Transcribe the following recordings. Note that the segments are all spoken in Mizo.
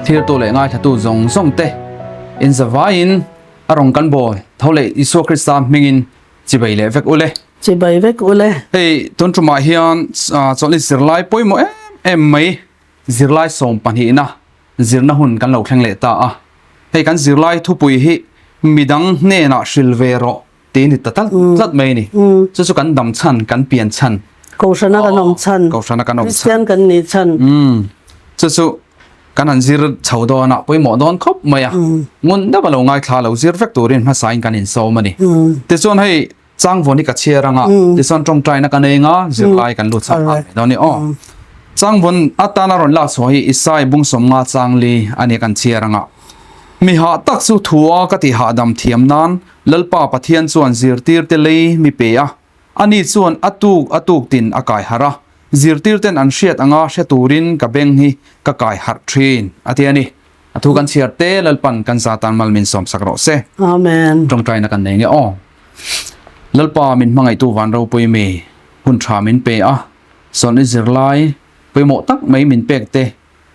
Thirtu leh ngaithlatu zawng zawng te in zavaiin a rawn kan bawl tho leh Isua Krista hmingin chibai leh vek ule. Chibai vek ule. Hei tun tumah hian chawlhni zirlai pawimawh em em mai zirlai sawm pahnihna zirna hun kan lo thleng leh ta a. Hei kan zirlai thupui hi midang hnenah hril ve rawh tih ni ta tlat tlat mai a ni. Chu chu kan dam chhan, kan pian chhan. Kohhrana kan awm chhan. Kohhrana kan awm chhan. Kristian kan nih chhan. Chu chu kan han zir chho dawn a, pawimawh dawn khawp mai a. Ngun deuh a lo ngaithla lo zir vek turin hmasain kan insawm a ni. Tichuan hei Changvawn hi ka chhiar anga, tichuan tawngtaina ka nei anga, zirlai kan lut chak nghal mai dawn a ni aw. Changvawn atana rawn lak chhuah hi Isai Bungsawmnga Changli a ni kan chhiar anga. Mi hah tak chu thua ka ti hahdam thiam nan Lalpa Pathian chuan zirtirte lei mi pe a, ani chuan a tuk a tuk tin a kai harh a, zirtirten an hriat anga hre turin ka beng hi ka kai harh thin, a ti a ni. A thu kan chhiar te Lalpan kan za tan mal min sawm sak rawh se. Amen. Tawngtaina kan nei nge aw. Lalpa min hmangaihtu van ropui mi hun tha min pe a, sawlhni zirlai pawimawh tak mai min pek te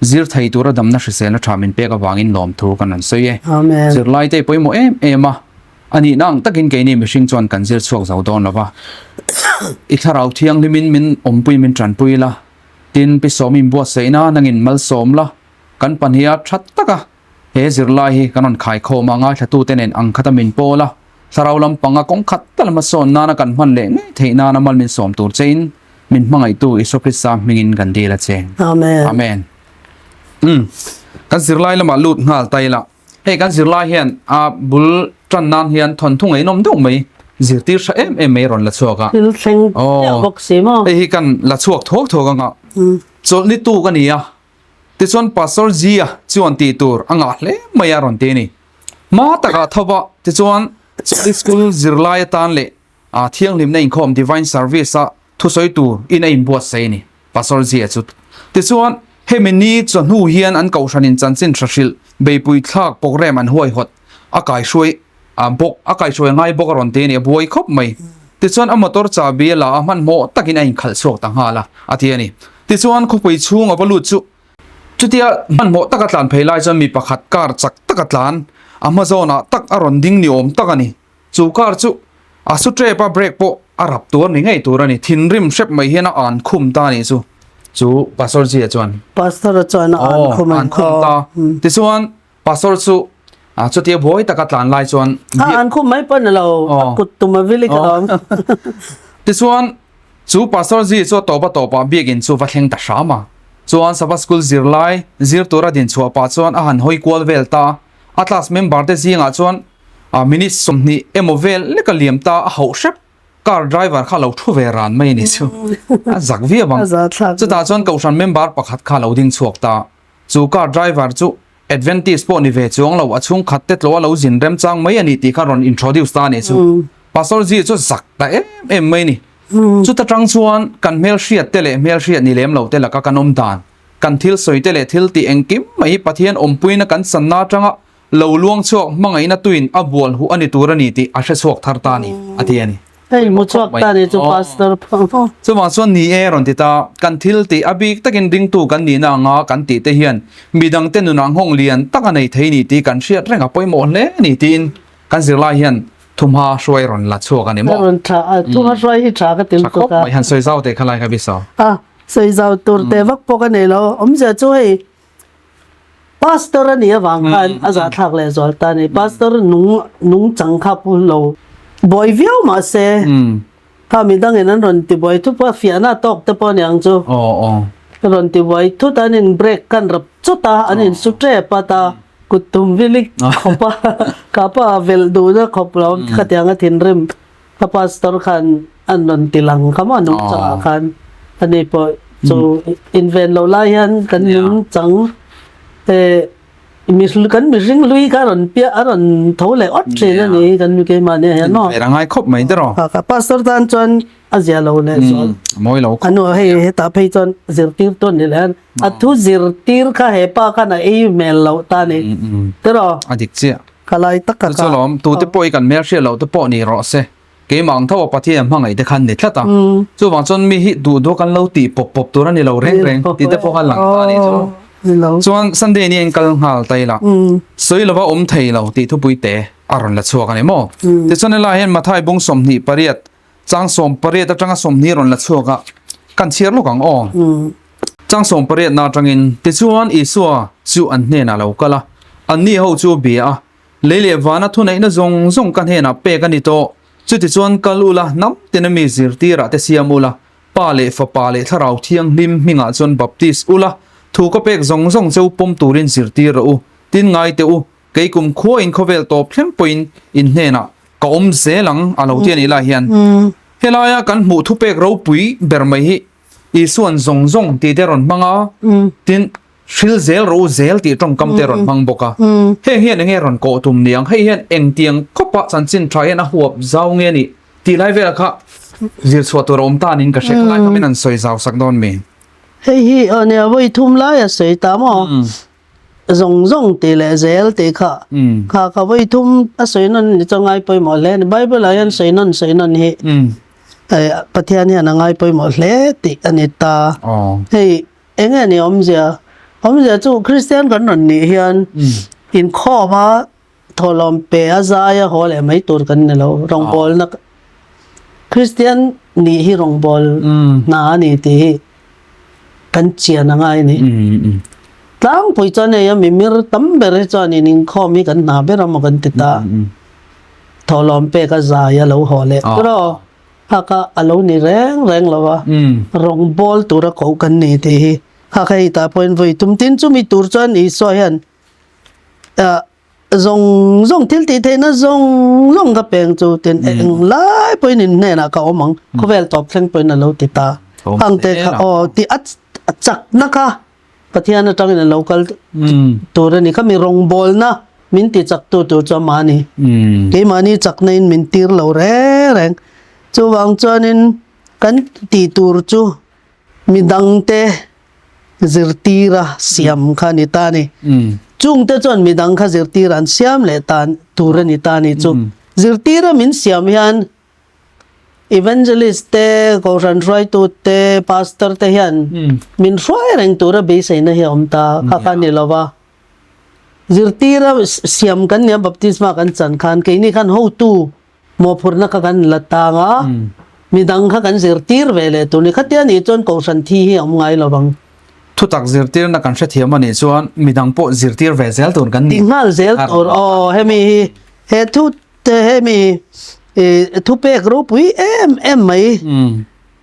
zir thei tura damna hriselna tha min pek avangin lawmthu kan rawn sawi e. Amen. Zirlai te pawimawh em em a, a nihna ang takin keini mihring chuan kan zir chhuak zo dawn lo va. I thlarau thianghlimin min awmpui min tanpui la, tin pi sawmin buatsaihna nangin malsawm la, Kan pahniha tha taka he zirlai hi kan rawn khaikhawm a, ngaithlatute nen ang khata min pawl a, thlarau lampanga kawng khat tal hmasawn nana kan hman leh ngei theih nana mal min sawm tur chein min hmangaihtu Isua Krista hmingin kan dil a che. Amen. Amen. Umm. Kan zirlai lamah lut nghal ta ila. Hei kan zirlai hian a bul tan nan hian thawnthu ngaihnawm deuh mai zirtir tha em em mai rawn la chhuak a. Thil thleng chiah bawk si maw? Hei hi kan la chhuak thuak thuak anga. Chawlhni tuk a ni a. Tichuan Pastor Zia chuan tih tur a ngah hle mai a rawn ti a ni. Hma takah tho va, tichuan Sunday School zirlai atan leh thianghlimna inkhawm Divine Service a thusawi tur in a inbuatsaih a ni, Pastor Zia chu. Tichuan hemi ni chawhnu hian an kohhranin chanchin hra hrilh beipui thlak programme an huaihawt a kaihruai bawk a kaihruai ngai bawk a rawn ti a ni, a buai khawp mai. Tichuan a motor chahbi a la a, hmanhmawh takin a inkhalh chhuak ta nghal a, a ti a ni. Tichuan khawpui chhung a va lut chu chutia hmanhmawh taka tlan phei lai chuan mi pakhat car chak taka tlan a hma zawnah tak a rawn ding ni awm tak a ni. Chu car chu a su tep a, brake pawh a rap tur ni ngei tur a ni. Thinrim hrep mai hian a an khum ta a nih chu. Chu Pastor Zia chuan. Pastor a chuan a an khum a. Aw, an khum ta. Tichuan Pastor chu chutia buai taka tlan lai chuan A an khum mai pawh ni lo, a kut tum a vilik a awm. Tichuan chu Pastor zi chu a tawp a tawpah biakinn chu va thleng ta hram a. Chuan Sabbath School zirlai zir tura din chhuah pah chuan a han hawi kual vel ta a. A class member te zingah chuan minute 20 emaw vel lek a liam ta a hauh hrep. Car driver kha lo thu ve ran mai a ni chu. A zak viau ang. Chutah chuan kohhran member pakhat kha a lo ding chhuak ta. Chu car driver chu Adventist pawh ni ve chuang lo, a chhungkhat te tlaw a lo zin remchang mai a ni tih kha rawn introduce ta a nih chu. Pastor Zee chu zak ta em em mai a ni. Chuta tang chuan kan hmelhriat te leh hmelhriat ni lem lo te laka kan awm dan, kan thil sawi te leh thil tih engkim mai hi Pathian awmpuina kan sanna atanga Lo luang chhuak hmangaihna tuin a bual huh a ni tur a ni tih a hre chhuak thar ta a ni, a ti a ni. Hei mu chhuak ta ni chu Pastor pawh. Chuvang chuan ni e rawn ti ta, kan thil tih a bik takin ringtu kan nihna anga kan tih te hian midangte nunah nghawng lian tak a nei thei ni tih kan hriat reng a pawimawh hle a ni tiin kan zirlai hian thumha hruai rawn la chhuak a ni maw? Rawn tha a, thumha hruai hi tha ka ti lutuk a. Tha khawp mai, han sawi zau teh kha lai kha bisa. A, sawi zau tur teh vak pawh ka nei lo, awmzia chu hei Pastor a nih avang khan a zahthlak leh zual ta a ni. Pastor nung nungchang kha pu lo buai viau mah se kha midangin an rawn ti buai thut pawh a fiahna a tawk te pawh a ni ang chu. Rawn ti buai thut a, an in break kan rap chawt a, an in su tep a ta kut tum vilik khawp a kha pa velh duhna khawp lo khatiang a thinrim Ka pastor khan an rawn ti lang kha maw nungchang ah khan ani pawh chu inven loh lai hian kan nungchang eh kan mihring hlui kha rawn piah a rawn tho leh awt thin a ni kan keimahni ah hian maw. Inven a ngai khawp mai te rawh. Ka pastor tan chuan a zia lo leh zual. A mawi lo khawp. Anu hei hetah phei chuan zirtirtu a ni leh a, a thu zirtir kha hepa khan a ei hmel loh ta a ni tiraw. A dik chiah. Ka lai tak ka Chu lawm, tute pawh i kan hmel hriat loh te pawh ni rawh se. Keimah ang tho a Pathian hmangaih te khan ni tlat a. Chuvang chuan mi hi duh duh kan lo tih pawp pawp tur a ni lo reng reng tih te pawh kha lang ta a nih chu. Ni lo. Chuan Sunday ni a in kal nghal ta ila. Sawi lova awm thei lo tih thupui te a rawn la chhuak a ni maw? Tichuan helaiah hian Mathai bung 28 chang 18 atanga 20 rawn la chhuak a, kan chhiar lawk ang aw. Chang 18 na atangin tichuan Isua chu an hnenah a lo kal a, anni ho chu a bia a, Lei leh vana thuneihna zawng zawng ka hnenah pek a ni tawh, chutichuan kal ula hnam tina mi zirtirah te siam ula, Pa leh Fapa leh Thlarau Thianghlim hmingah chuan baptis ula, thu ka pek zawng zawng cheu pawm turin zirtir rawh u, tin ngai teh u, kei kum khuain khawvel tawp thleng pawhin in hnenah ka awm zel ang a lo ti a nih lai hian helaia kan hmuh thupek ropui ber mai hi Isuan zawng zawng tih te rawn hmang a, tin hril zel rawh u zel tih tawngkam te rawn hmang bawk a, heng hian enge rawn kawh tum ni ang, hei hian engtiang khawpa chanchin tha hian a huap zau nge nih tih lai velah kha zir chhuah tur a awm ta niin ka hre, khalai kha min han sawi zau sak dawn mi? Hei hi aw nia vawi thum lai a sawi ta maw? Zawng zawng tih leh zel tih kha kha kha vawi thum a sawi nawn ni chu a ngai pawimawh hle a ni. Bible ah hian sawi nawn sawi nawn hi Pathian hian a ngai pawimawh hle tih a ni ta. Hei eng nge ni awmzia? Awmzia chu Kristian kan rawn nih hian inkhawm a thawhlawm pe a zai a haw leh mai tur kan ni lo. Rawngbawlna Kristian nih hi rawngbâwl hna a ni tih hi kan chian a ngai a ni. Tlangpui chuan hei a mimir tam ber hi chuanin inkhawm hi kan hna ber a maw kan ti ta. Thawhlawm pek a zai a lo haw leh tur aw. Hak a a lo ni reng reng lo a, rawngbâwl tura koh kan ni tih hi. Hak hei tah pawhin vawi tum tin chumi tur chuan Isua hian Zawng zawng thil tih theihna zawng zawng ka peng chu tin eng lai pawhin in hnenah ka awm ang khawvel tawp thleng pawhin a lo ti ta ang te kha aw ti a chakna kha Pathian atangin a lo kal tur a ni kha mi rawngbawlna min ti chak tu tur chu amah a ni keimahni chakna in min tir lo reng reng chuvang chuanin kan tih tur chu midangte zirtira siam kha a ni ta a ni. Chungte chuan midang kha zirtira an siam leh ta tur a ni ta a ni chu. Zirtira min siam hian evangelist te, kohhran hruaitu te, pastor te hian min hruai reng tura beiseina hi a awm ta kha kha a ni lo va. Zirtira siam kan nia baptisma kan chan khan keini khan hotu Mawhphurhna kha kan la tang a, midang kha kan zirtir ve leh tur ni. Khatia nih chuan Kohhran thi hi a awm ngai lo vang. Thutak zirtirna kan hrethiam a nih chuan midang pawh zirtir ve zel tur kan ni. Ti nghal zel tur aw hemi hi he thu te hemi i thupek ropui em em mai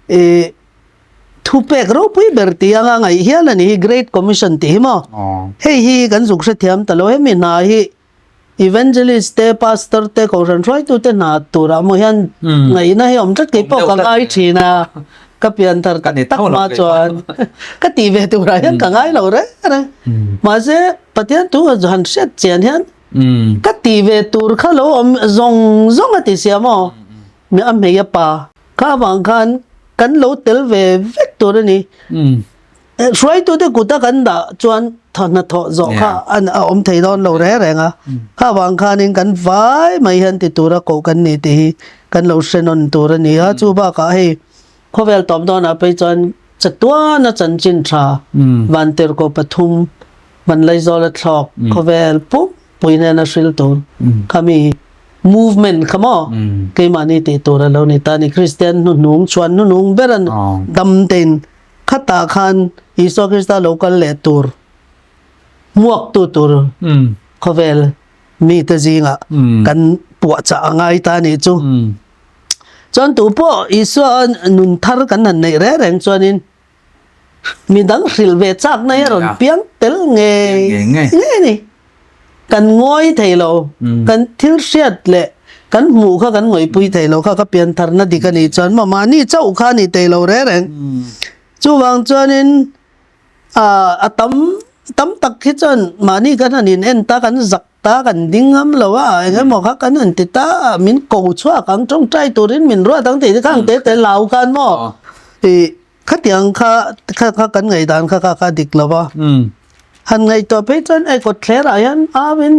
i thupek ropui ber tih anga ngaih hial a ni hi Great Commission tih hi maw. Hei hi kan zuk hrethiam ta lo hemi hna hi Evangelist te, Pastor te, Kohhran hruaitu te hna turah maw hian ngaihna hi awm tlat kei pawh ka ngai thin a, ka pian thar tak tak hma chuan ka tih ve turah hian ka ngai lo reng reng. Mahse Pathian thu han hriat chian hian ka tih ve tur kha lo awm zawng zawng a ti sia maw, a hmei a pa kha avang khan kan lo tel ve vek tur a ni. Hruaitute kuta kan dah chuan hnathawh zawh kha a awm thei dawn lo reng reng a, kha vang khanin kan vai mai hian ti tura koh kan ni tih hi kan lo hre nawn tur a ni a, chu bakah hei khawvel tawp dawnah phei chuan chatuana chanchin tha Vantirhkoh pathum Vanlaizawla thlawk khawvel pumpui nena hril tur kha mi movement kha maw keimahni tih tur a lo ni ta a ni, Kristian hnuhnung chhuan hnuhnung ber a dam tein Khatah khan Isua Krista lo kal leh tur hmuaktu tur khawvel mite zingah kan puahchah a ngai ta a nih chu. Chuan tu pawh Isua nun thar kan han neih reng reng chuanin midang hrilh ve chakna hi a rawn piang tel ngei ngei a ni. Kan ngawi thei lo, kan thil hriat leh kan hmuh kha kan ngawihpui thei lo kha ka piantharna dik a nih chuan maw mahni chauh kha a ni thei lo reng reng. Chuvang chuanin a tam tam tak hi chuan mahni kan han in en ta kan zak ta kan ding ngam lo a eng emaw kha kan han ti ta a min ko chhuak ang tawngtai turin min ruat ang tih te kha ang te te lau khan maw ih Khatiang kha kha kha kan ngaihdan kha kha kha dik lo va. Han ngaihtuah phei chuan ei kawt thlerah hian auin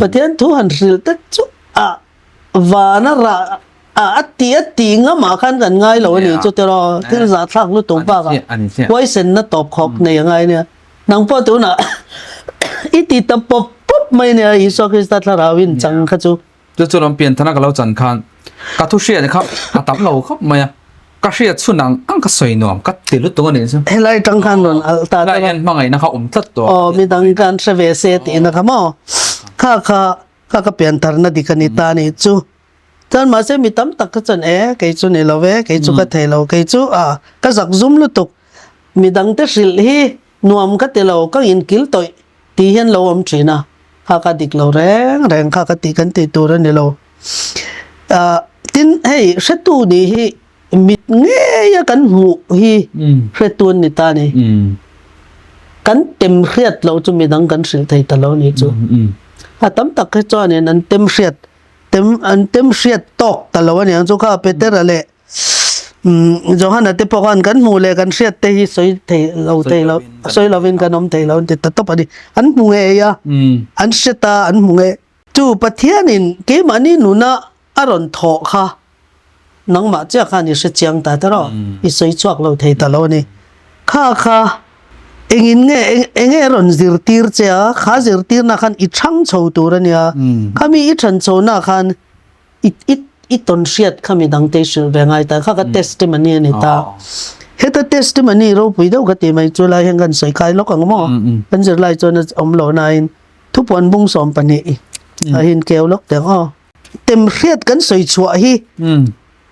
Pathian thu han hrilh te chu a vana rah a a ti a ti ngamah khan kan ngai lo a ni chu tiraw thil zahthlak lutuk bakah huaisenna tawp khawk nei a ngai nia. Nang pawh tunah i ti ta pawp pawp mai nia Isua Krista thlarauin chang kha chu. Chu chu lam pian thana ka lo chan khan ka thu hriat kha a tam lo khawp mai a, ka hriat chhun ang ang ka sawi nuam ka ti lutuk a nih chu. Helai tang khan rawn alh ta Helai hian hmangaihna kha awm tlat tawh. Aw midang khan hre ve se tihna kha maw? Kha kha kha ka pian tharna dik a ni ta a nih chu. Chuan mahse mi tam tak kha chuan e kei chu ni lo ve, kei chu ka thei lo, kei chu a ka zak zum lutuk, midang te hrilh hi nuam ka ti lo, ka inkil tawih tih hian lo awm thin a, kha ka dik lo reng reng kha ka tih kan tih tur a ni lo. Ah tin hei hretu nih hi mit ngeia kan hmuh hi hretu an ni ta a ni. Kan tem hriat loh chu midang kan hrilh thei ta lo ni chu. A tam tak hi chuanin an tem hriat tem an tem hriat tawk ta lo aniang chu kha Petera leh Johana te pawh khan kan hmuh leh kan hriat te hi sawi thei lo thei lo sawi lovin kan awm thei lo an ti ta tawp a ni. An hmu ngei a, an hre ta an hmu ngei. Chu Pathianin keimahni nuna a rawn thawh kha nangmah chiah khan i hre chiang ta tawh i sawi chhuak lo thei ta lo a ni. Kha kha engin nge eng nge rawn zirtir che a, kha zirtirna khan i chhang chho tur a nia. Khami i chhan chhohna khan i i i tawn hriat kha mi dangte i hrilh ve ngai ta. Kha kha testimony a ni ta. Heta testimony ropui deuh ka ti mai chu lai hian kan sawi kai lawk ang maw? Kan zirlai chuan a awm lo nain thupuan bung 12 a hin keu lawk teh ang aw. Tem hriat kan sawi chhuah hi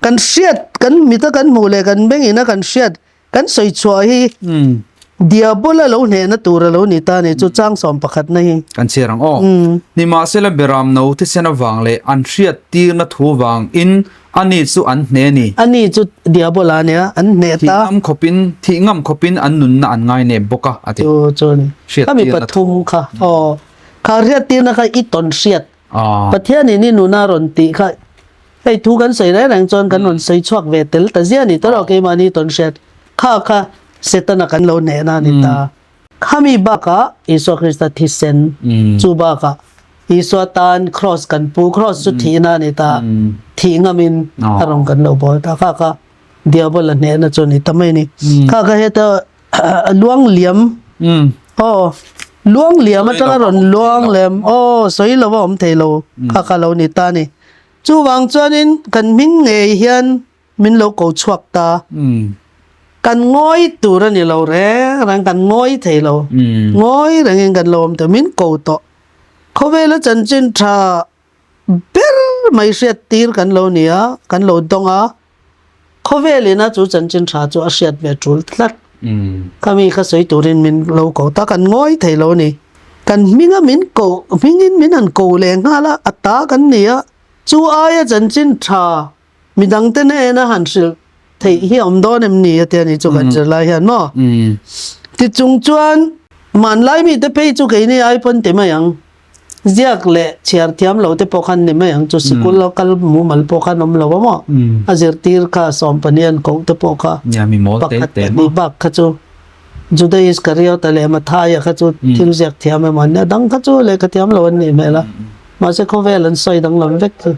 kan hriat kan mita kan hmuh leh kan beng ina kan hriat kan sawi chhuah hi diabola lo hnehna tur a lo ni ta ni chu chang 11 na hi. Kan chhiar ang aw. Nimahsela Beram no thisen avang leh an hriat tirna thu vang in ani chu an hne ni. Ani chu diabola nia an hneh ta. Thih ngam khawpin thih ngam khawpin an nunna an ngai nep bawk a a ti. Chu chu ni. Hriat Khami tirna thu. pathum kha aw kha hriat tirna kha i tawn hriat Pathianin i nuna rawn tih kha hei thu kan sawi reng reng chuan kan rawn sawi chhuak ve tel ta zia ni tawrh keimahni tawn hriat kha kha Setana kan lo hnehna a ni ta. Khami bakah Isua Krista thisen chu bakah Isua tan kraws kan pu, kraws chu thihna a ni ta, thih ngamin a rawn kan lo bawl ta kha kha Diabola hnehna chu a ni ta mai a ni. Kha kha heta luang liam aw luang liam atanga rawn luang lem aw sawi lo a awm thei lo kha kha lo ni ta ni chuvang chuanin kan hming ngei hian min lo ko chhuak ta kan ngawi tur a ni lo reng reng kan ngawi thei lo ngawi rengin kan lo awm thei min ko tawh khawvela chanchin tha ber mai hriat tir kan lo ni a, kan lo dawng a, khawvel ina chu chanchin tha chu a hriat ve tul tlat. Khami kha sawi turin min lo ko ta, kan ngawi thei lo a ni. Kan hminga min ko, hmingin min han ko leh nghal a, a ta kan ni a, chu aia chanchin tha midangte hnena han hrilh theih hi a awm dawn em ni a tia ni chu kan zirlai hian maw? Tichung chuan hmanlai mite phei chu keini ai pawn ti mai ang. Ziak leh chhiar thiam lo te pawh khan ni mai ang chu sikul a kal mumal pawh khan awm lo a maw? A zirtir kha 12 an koh te pawh kha pakhat pahnih bak kha chu Juda Iskariota leh Mathaia kha chu thil ziak thiam emaw an nia dang kha chu lehkha thiam lo an nih hmel a mahse khawvel an sawi danglam vek chu.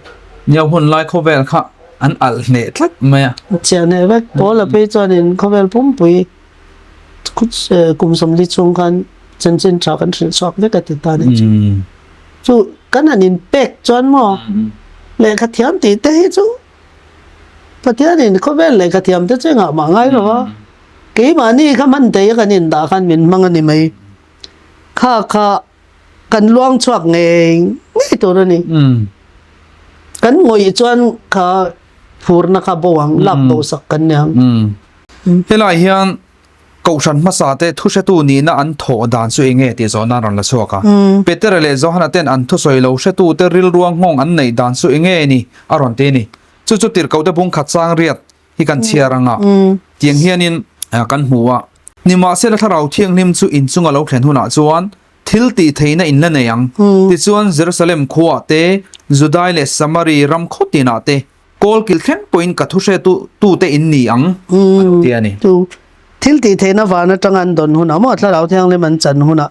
Nia hun lai khawvel kha an alh hneh tlat mai a. Chiah hneh vek. Paula phei chuanin khawvel pumpui kum 40 chhung khan chanchin tha kan hrilh chhuak vek a ti ta nih chu. Chu kan han inpek chuan maw lehkha thiam tih te hi chu Pathianin khawvel lehkha thiam te chu engah mah ngai lo a, keimahni kha hman thei a kan indah khan min hmang a ni mai. Kha kha kan luang chhuak ngei ngei tur a ni. Kan ngawih chuan kha phurna kha bo ang, lak bo sak kan ni ang. Helai hian Kohhran hmasa te thuhretu nihna an thawh dan chu eng nge tih zawhna an rawn la chhuak a. Petera leh Johana ten an thusawi lo hretu te rilrua nghawng an neih dan chu eng nge ni a rawn ti a ni. Chu chu tirhkohte bung khat chang riat hi kan chhiar ang a, tiang hianin kan hmu a. Nimahsela Thlarau Thianghlim chu inchunga lo thlen hunah chuan thil tih theihna in la nei ang. Tichuan Jerusalem khuaah te, Judai leh Samari ram khaw tinah te, Kawl kil thleng pawhin ka thu hre tu tute in ni ang a lo ti a ni. Chu thil tih theihna van atanga an dawn hunah maw Thlarau Thianghlim an chan hunah.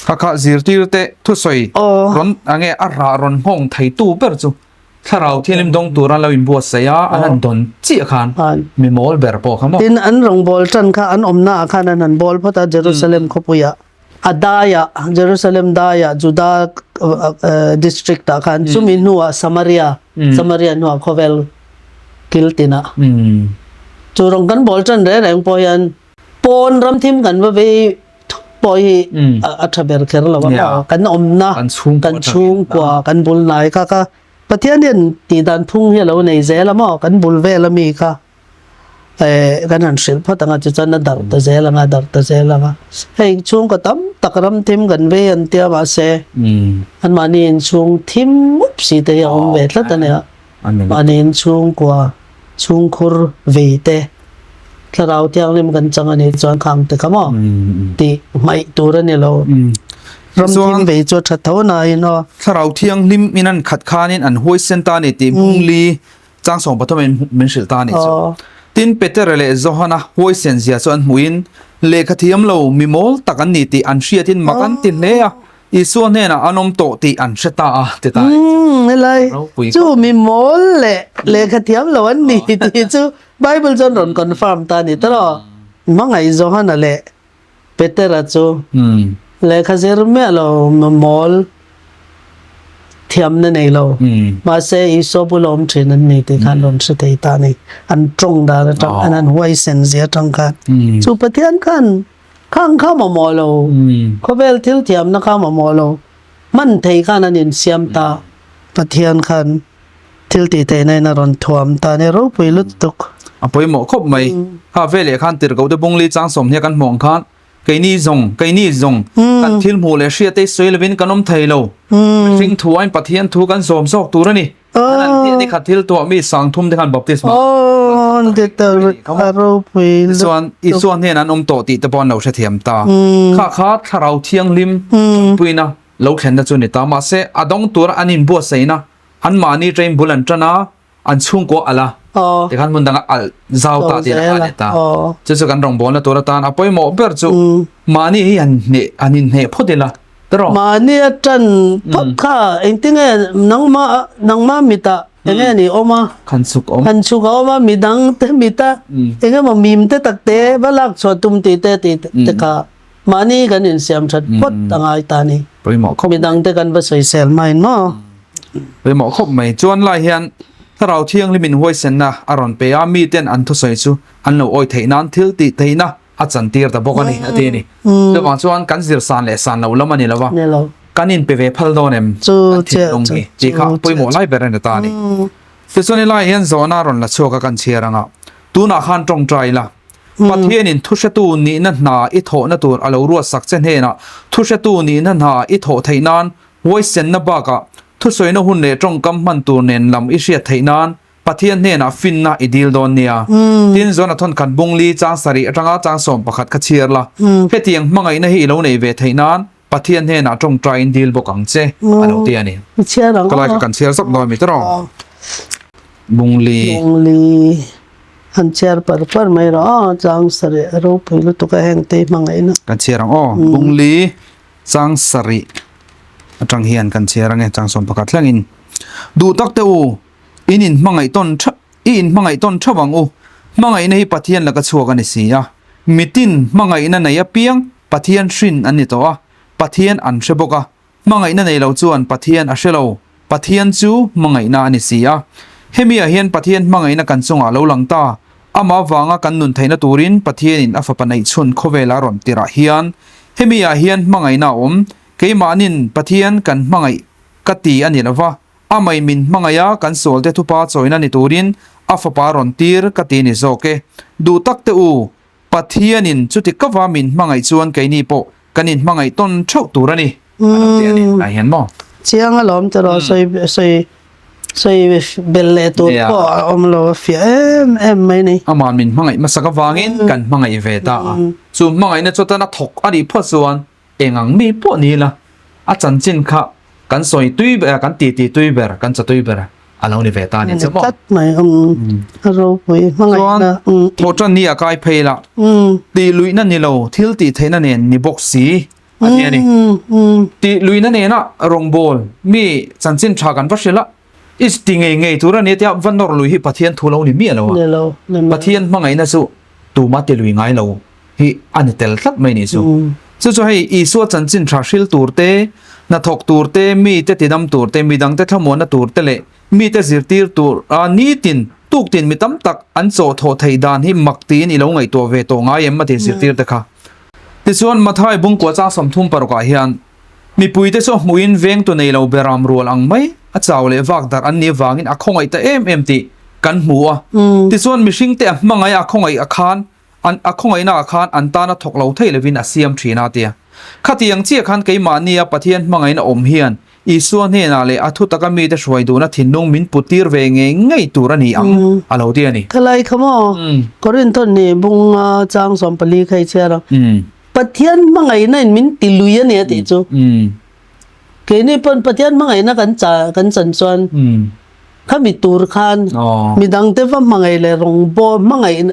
Kha kha zirtirte thusawi rawn a nge a rah rawn nghawng theitu ber chu. Thlarau Thianghlim dawng tura lo inbuatsaih a, an han dawn chiah khan mi mawl ber pawh kha maw? Tin, an rawngbâwl ṭan kha an awmnaah khan an han bâwl phawt a, Jerusalem khawpuiah, a daiah, Jerusalem daiah, Juda district-ah khan, chumi hnuah Samaria, Samaria hnuah khawvel kil tinah. Chu rawng kan bâwl ṭan reng reng pawh hian Pawn ram thim kan va vei thut pawh hi a tha ber kher lo a maw? Kan awmna, kan chhungkua, kan bul hnai kha kha Pathian hian tihdan phung hi a lo nei zel a maw? Kan bul vel ami kha kan han hrilh phawt ang a, tichuan a darh ta zel ang a, darh ta zel ang a. Hei chhungkaw tam tak ram thim kan vei an tia mahse anmahni inchhung thim mup si te hi a awm ve tlat a nia. Mahni inchhungkua chhungkhur vei te Thlarau Thianghlim kan chang a nih chuan khang te kha maw tih hmaih tur a ni lo. Ram thim vei chu a tha tho nain aw. Thlarau Thianghlim in an khat khanin an huaisen ta a ni tih Hmungli Changsawng pathumin min hrilh ta a nih chu. Tin, Petera leh Johana huaisen zia chu an hmuhin lehkha thiam lo mi mawl tak an ni tih an hriatin mak an ti hle a. Isua hnenah an awm tawh tih an hre ta a, ti ta a ni chu. Helai chu mi mawl leh lehkha thiam lo an ni tih chu Bible chuan rawn confirm ta a ni tawh. Hmangaih Johana leh Petera chu lehkha zir miah lo mi mawl thiamna nei lo mahse Isua bula awm thin an ni tih khan rawn hre thei ta a ni. An tawng dan atang an han huaisen zia atang khan chu Pathian khan Khang kha mamawh lo, khawvel thil thiamna kha mamawh lo, hman thei khan an insiam ta. Pathian khan thil tih theihna in a rawn thuam ta a ni, ropui lutuk. A pawimawh khawp mai. Kha veleh khan tirhkohte bungli chang sawmhnia kan hmuh ang khan keini zawng, keini zawng kan thil hmuh leh hriat te sawi lovin kan awm thei lo. Mihring thu aiin Pathian thu kan zawm zawk tur a ni. An an tih ni khat thil tuah mi sang thum te khan baptisma chuan Isua hnen an awm tawh tih te pawh an lo hrethiam ta. Kha kha thlarau thianghlim puina lo thlenna chu ni ta. Mahse a dawng tura an inbuatsaihna an mahni train bul an tan a, an chhungkua alh a, tikhan hmun danga alh zau ta tih a ni ta. Chu chu kan rawngbawlna tur atan a pawimawh ber chu mahni hi han hneh han inhneh phawt ila. Tawh. Mahni a tan phawt kha engtinge nangma nangma mitah enge ni awm a. Khan chhuk awm. Khan chhuk a awm a midang te mita enge maw mim te tak te va lak chhuah tum tih te tih te kha mahni kan insiam that phawt a ngai ta ni. Pawimawh khawp. Midang te kan va sawisel main maw. Pawimawh khawp mai. Chuan lai hian Thlarau Thianghlim in huaisenna a rawn pe a, miten an thusawi chu an lo awi theih nan thil tih theihna a chantir ta bawk a ni a ti a ni. Chuvang chuan kan zir san leh san lo lam a ni lo va, kan inpe ve phal dawn em kan thinlung hi tih kha pawimawh lai ber a ni ta a ni. Tichuan helai hian zawhna a rawn la chhuak a kan chhiar ang a, tunah khan tawngtai ila, Pathianin thuhretu nihna hna i thawhna tur a lo ruatsak che hnenah thuhretu nihna hna i thawh theih nan huaisenna bakah thusawina hun leh tawngkam hman tur nen lam i hriat theih nan Pathian hnenah finna i dil dawn nia. Tin, Jonathan khan bungli chang sarih atanga chang 11 kha chhiar la. Hetiang hmangaihna hi i lo nei ve theih nan Pathian hnenah tawngtaiin dil bawk ang che, a lo ti a ni. Ka lai kha kan chhiar zawk dawn mi tawh. Bungli. Bungli han chhiar par par mai rawh aw, chang sarih a ropui lutuk a heng te hmangaihna. Kan chhiar ang aw, bungli chang sarih atang hian kan chhiar ang e, chang 11 thlengin. Duh tak te u, In inhmangaih tawn tha, i inhmangaih tawn theuh ang u. Hmangaihna hi Pathian laka chhuak a ni si a. Mitin hmangaihna nei apiang Pathian hrin an ni tawh a, Pathian an hre bawk a. Hmangaihna nei lo chuan Pathian a hre lo, Pathian chu hmangaihna a ni si a. Hemiah hian Pathian hmangaihna kan chungah lo lang ta, amah vanga kan nun theihna turin Pathianin a Fapa neihchhun khawvela rawn tirah hian hemiah hian hmangaihna a awm, keimahnin Pathian kan hmangaih ka ti a ni lova, A mai min hmangaih a, kan sualte thupa chawina ni turin a fapa rawn tir ka ti ni zawk e. Duh tak te u, Pathianin chuti kava min hmangaih chuan keini pawh kan inhmangaih tawn theuh tur a ni, a lo ti a ni. Tah hian maw? Chiang alawm tiraw, sawi sawi sawi bel leh tur pawh a awm lo, a fiah em em mai ni. Ama'n min hmangaih hmasak avangin kan hmangaih ve ta a, chu hmangaihna chu atan a thawk a nih phawt chuan Eng ang mi pawh ni ila, a chanchin kha kan sawi tui ber, kan titi tui ber, kan cha tui ber a lo ni ve ta a ni chu maw? Tlat mai, a ropui hmangaihna. Chuan thawhṭan ni a kai phei la, tih luihna ni lo, thil tih theihna nen ni bawk si a ti a ni. Tih luihna nena rawngbâwl mi chanchin ṭha kan va hrilh a. I ti ngei ngei tur a ni tia va nawr lui hi Pathian thu lo ni miah lo a. Pathian hmangaihna chu tuma ti lui ngai lo hi a ni tel tlat mai nih chu. Chu chu hei Isua chanchin tha hril tur te, hnathawk tur te, mite tidam tur te, midangte thlamuanna tur te leh mite zirtir tur a nitin tuktin mi tam tak an chawh thawh theih dan hi mak tiin i lo ngaihtuah ve tawh ngai em a ti zirtir te kha. Tichuan Mathai bungkua chang 36 ah hian Mipuite chu a hmuhin vengtu nei lo beram rual ang mai a chau leh vak darh an nih avangin a khawngaih ta em em tih kan hmu a. Tichuan mihringte a hmangaih a khawngaih a khan an a khawngaihna ah khan an tana thawk lo thei lovin a siam thin a tia. Khatiang chiah khan keimahnia Pathian hmangaihna awm hian Isua hnenah leh a thutaka mite hruai duhna thinlung min put tir ve ngei ngei tur a ni ang a lo ti a ni. Khalai kha maw? Korinthon nih bunga chang 14 kha i chhiar ang. Pathian hmangaihna in min ti lui a ni a tih chu. Keini pawn Pathian hmangaihna kan cha kan chan chuan khami tur khan midangte va hmangaih leh rawngbawl hmangaih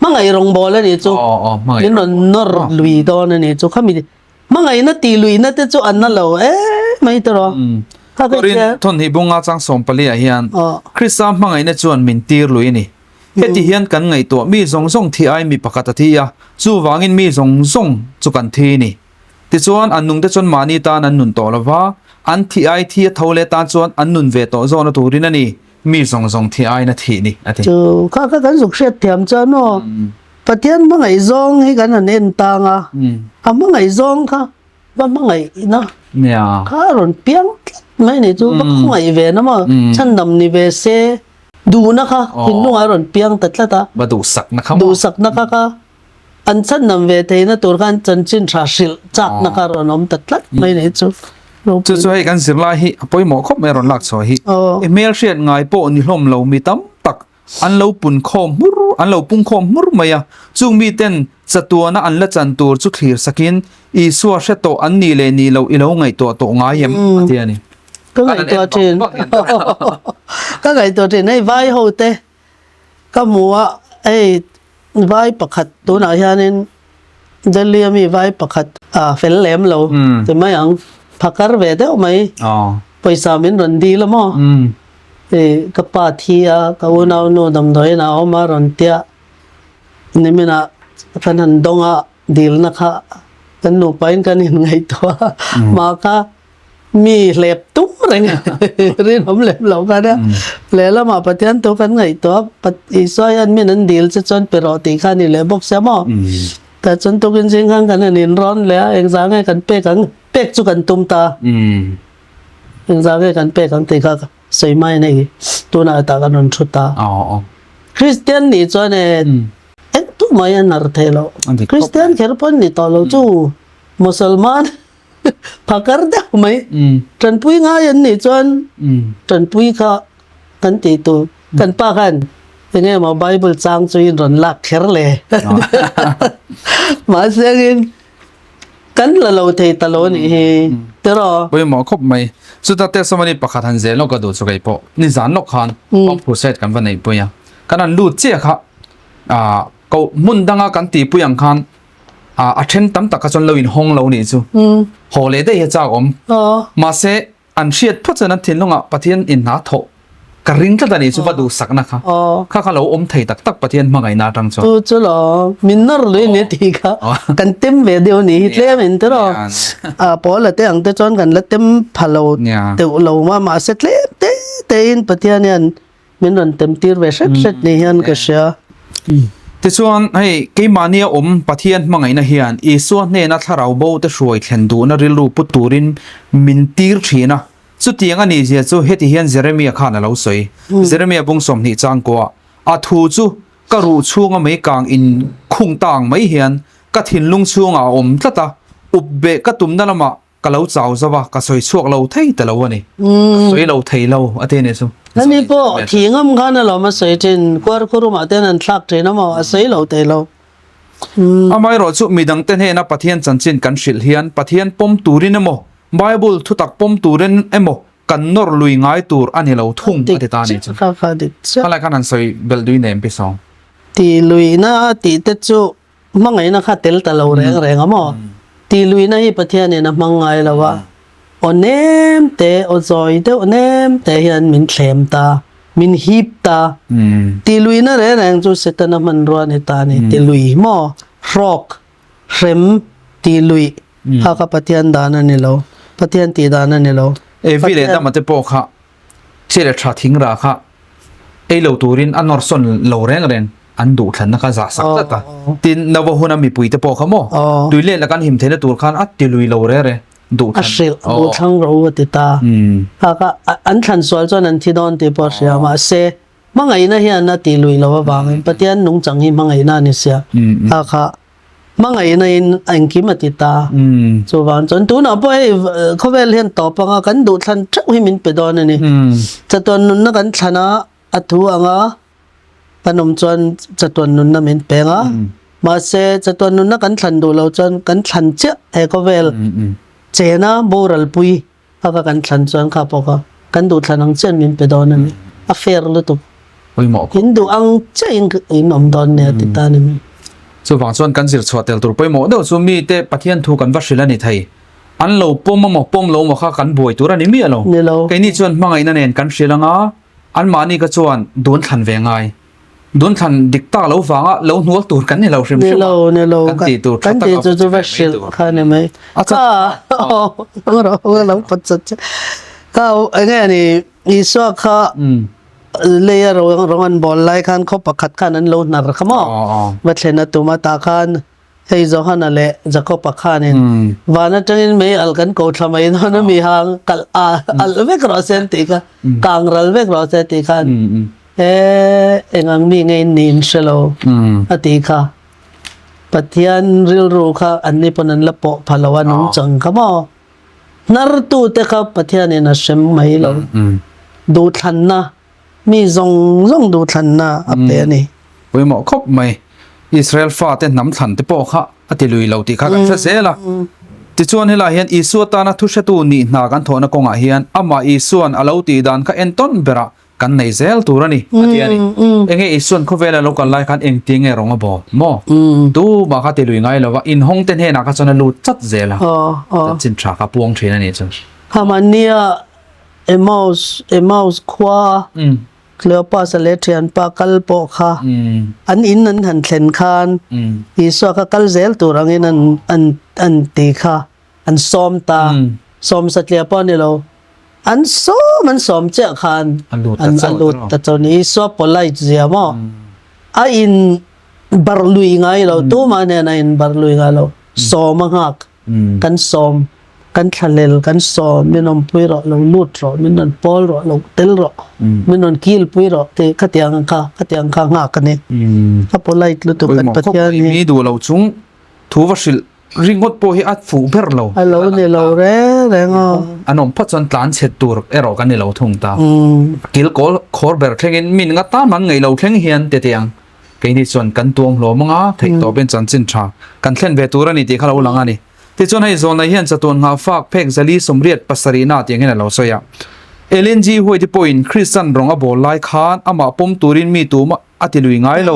hmangaih rawngbawl a nih chu min rawn nawr lui dawn a nih chu khami hmangaihna tih luihna te chu an na lo em mai tawh. Korin thawnhnih bunga chang 14 ah hian Krista hmangaihna chuan min tir lui a ni. Heti hian kan ngaihtuah mi zawng zawng thi ai mi pakhat a thi a, chuvangin mi zawng zawng chu kan thi ni. Tichuan, an nungte chuan mahni tan an nun tawh lo va, an thi ai thi a tho leh tan chuan an nun ve tawh zawhna turin a ni, mi zawng zawng thi aiin a thih ni, a ti. Chu kha kha kan zuk hriat thiam chuan aw, Pathian hmangaihzawng hi kan han en tang a, a hmangaihzawng kha va hmangaihna kha a rawn piang tlat mai ni chu va khawngaih ve na maw chhandam ni ve se duhna kha thinlungah a rawn piang ta tlat a va duhsakna kha maw duhsakna kha kha an chhandam ve theihna tur khan chanchin tha hrilh chakna kha a rawn awm ta tlat mai ni chu chu chu hei kan zirlai hi a pawimawh khawp mai a rawn lak chhuah hi i hmelhriat ngai pawh ni hlawm lo mi tam tak An lo pun khawm hmur, an lo pung khawm hmur mai a. Chung miten chatuana an la chan tur chu thlir sakin, Isua hre tawh an nih leh nih loh i lo ngaihtuah tawh ngai em? a ti a ni. Ka ngaihtuah thin. Ka ngaihtuah thin. Hei vai ho te ka hmu a, hei vai pakhat tunah hianin Delhi a mi vai pakhat a fel lem lo ti mai ang, phakar ve deuh mai, pawisa min rawn dil a maw? Hei ka pa thi a, ka unau nu damdawiin a awm a rawn tia niminah kan han dawng a, dilna kha kan nupain kan inngaihtuah a, mah kha mi hlep tum reng rinawm lem lo kha nia. Lehlamah Pathian thu kan ngaihtuah a, Isua hian min an dil che chuan pe rawh tih kha a ni leh bawk sia maw? Tah chuan tukin zing khan kan han inrawn leh a, engzah nge kan pek ang, pek chu kan tum ta. Engzah nge kan pek ang tih kha sawi mai nei tunah tah kan rawn thu ta. Kristian nih chuan e eng tu mai a nar thei lo. Kristian kher pawn ni tawh lo chu Musalman phakar deuh mai. Tanpui ngai an nih chuan tanpui kha kan tih tur. Kan pa khan enge maw Bible chang chu in rawn lak kher le. Mahse angin Kan la lo thei ta lo nih hi tiraw. Pawimawh khawp mai. Chuta testimony pakhat han zel lawk ka duh chu kei pawh nizan lawk khan Pump Crusade kan va neih pui a. Kan han lut chiah kha ah ko hmun danga kan tih pui ang khan ah a then tam tak kha chuan lo inhawng lo nih chu. Haw leh daih hi chak awm. Mahse An hriat phawt chuan an thinlungah Pathian in hna thawh ka ring tlat a ni chu va duhsakna kha kha kha lo awm thei tak tak Pathian hmangaihna atang chuan. Chu chu lo min nawr lui ni tih kha kan tem ve deuh ni hi tlem in tiraw a pawl a te ang te chuan kan la tem pha lo deuh lo ma mahse tlem te te in Pathian hian min rawn tem tir ve hret hret ni hian ka hria. Tichuan, hei, keimahnia awm Pathian hmangaihna hian Isua hnena thlarau bo te hruai thlen duhna rilru put turin min tir thin a. Chutiang a nihzia chu heti hian Jeremia khan a lo sawi. Jeremia bung 20 changkua, A thu chu ka ruh chhunga mei kang in khung ta ang mai hian ka thinlung chhungah a awm tlat a, up beh ka tumna lamah Ka lo chau zo a, ka sawi chhuak lo thei ta lo a ni. Ka sawi lo thei lo a ti a ni chu. Hemi pawh thi ngam khan alawm a sawi thin, kuarkhurumah ten an thlak thin a maw, a sawi lo thei lo. Amaherawh chu midangte hnena Pathian chanchin kan hrilh hian Pathian pawm turin emaw, Bible thutak pawm turin emaw kan nawr lui ngai tur a ni lo thung a ti ta a ni chu. Khalai khan han sawi belh dui nem pi sawng. Ti luihna tih te chu Hmangaihna kha tel ta lo reng reng a maw? Tih luihna hi Pathianin a hmang ngai lo a. Aw nem te, aw zawi deuh nem te hian min thlem ta, min hip ta. Tiluina reng reng chu Setana hmanrua a ni ta a ni. Tilui maw? Hrawk, hrem, tiluih kha kha Pathian dan a ni lo. Pathian tih dan a ni lo. Evi leh Adama te pawh kha Chhe leh tha thing rah kha ei lo turin a nawr sawn lo reng reng an duh thlanna kha zah sak tlat a. Tin, Nova huna mipui te pawh kha maw tui let la kan him theihna tur khan a ti lui lo reng reng duh thlan. A hrilh duh thlang ro a ti ta. Kha kha an thlan sual chuan an thi dawn tih pawh a hria mahse hmangaihna hian a ti lui lo avangin Pathian nungchang hi hmangaihna a ni sia. Kha kha Hmangaihna in engkim a ti ta. Chuvang chuan tunah pawh hei khawvel hian tawp anga kan duh thlan theuh hi min pe dawn a ni. Chatuan nunna kan thlan a, a thu anga kan awm chuan chatuan nunna min peng a. Mahse chatuan nunna kan thlan duh lo chuan kan thlan chiah he khawvel chena boral pui A ka kan thlan chuan kha pawh kha kan duh thlan ang chian min pe dawn a ni. A fair lutuk. Pawimawh khawp. In duh ang chiah in in awm dawn nia ti ta ni mai. Chuvang chuan kan zir chhuah tel tur pawimawh deuh chu mite Pathian thu kan va hrilh a ni thei. An lo pawm amaw pawm lo maw kha kan buai tur a ni miah lo. Ni lo. Keini chuan hmangaihna nen kan hrilh anga anmahni ka chuan dun thlan ve ngai. Dun thlan dik tak lo vanga lo hnual tur kan ni lo hrim hrim a. Ni lo, ni lo. Kan tih tur tha tak a chu va hrilh kha ni mai. A cha. Ka lo pawt chat che. Ka enge ni Isua kha leia rawng an bawl lai khan khaw pakhat khan an lo hnar kha maw. Va thlen a tum a tah khan Hei Johana leh Jakob-a khanin van atangin mei alh kan ko thla mai dawn a mi hang kalh a alh vek rawh se an tih kha, kang ral vek rawh se a tih khan e engang mi nge in niin hre lo a tih kha. Pathian rilru kha anni pawn an la pawh pha lo a nungchang kha maw. Hnartute kha Pathianin a hrem mai lo. Duhthlanna Mi zawng zawng duhthlanna a pe a ni. Pawimawh khawp mai. Israel fate hnam thlan te pawh kha a ti lui lo tih kha kan hre zel a. Tichuan helai hian Isua tana thuhretu nih hna kan thawhna kawngah hian amah Isuan a lo tih dan kha entawn berah kan nei zel tur a ni a ti a ni. Enge Isuan khawvela lo kal lai khan engti nge rawng a bawl maw? Tumah kha ti lui ngai lo va, inhawng te hnenah kha chuan a lut chat zel a. Chanchin tha kha puang thin a nih chu. Hamania Emmaus, Emmaus khua Cleopas-a leh thianpa kal pawh kha an in an han thlen khan Isua kha kal zel tur angin an an an ti kha an sawm ta. Sawm satliah pawh a ni lo. An sawm an sawm chiah khan an lut ta chauh a ni. Isua polite zia maw? A in barh lui ngai lo, tumah nen a in barh lui ngai lo. Sawm a nghak. Kan sawm, kan thlalel, kan sawm, min awmpui rawh, lo lut rawh, min rawn pawl rawh, lo tel rawh, min rawn kilpui rawh tih khatiang kha, khatiang kha nghak a ni. Ka polite lutuk kan Pathian hi. Mi duh lo chung thu va hrilh ringawt pawh hi a fuh ber lo. A lo ni lo reng reng a. An awm phawt chuan tlan chhe tur erawh kan ni lo thung ta. Kil kawl khawr ber thlengin min nga tan an ngaih lo thleng hian ti teh ang. Keini chuan kan tuam hlawm anga theih tawp in chanchin tha kan thlen ve tur a ni tih kha lo lang a ni. Tichuan hei zawnlai hian chatuan nghah fak phek zali sawmriat pasarihna tih angin a lo sawi a. Ellen G. White pawhin Kristian rawng a bawl lai khan amah pawm turin mi tumah a ti lui ngai lo.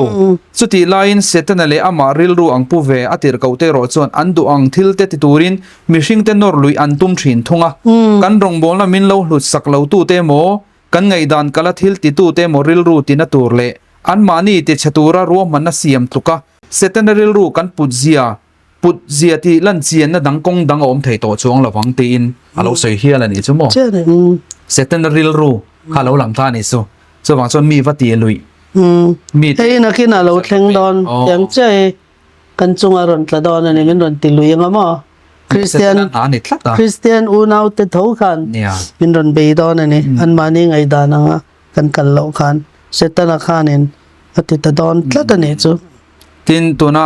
Chutih laiin Setana leh amah rilru ang pu ve a tirhkoh te erawh chuan an duh ang thil te ti turin mihring te nawr luih an tum thin thung a. Kan rawngbawlna min lo hlut sak lo tute emaw, kan ngaihdan kala thil titute emaw rilru tina tur leh Anmahni tichhe tura ruahmanna siam tluka Setana rilru kan put zia, put zia tih lan chianna dang kawng dang a awm thei tawh chuang lo vang tiin a lo sawi hial a nih chu maw? Setana rilru kha a lo lang ta a nih chu. Chuvang chuan mi va ti luih. Mi te. Hei nakin a lo thleng dawn tiang chiah hi kan chunga rawn tla dawn a ni, min rawn ti lui anga maw? Kristian Kristian unaute tho khan min rawn bei dawn a ni, anmahni ngaihdan anga. Kan kal loh khan Setana khanin a ti ta dawn tlat a nih chu. Tin, tuna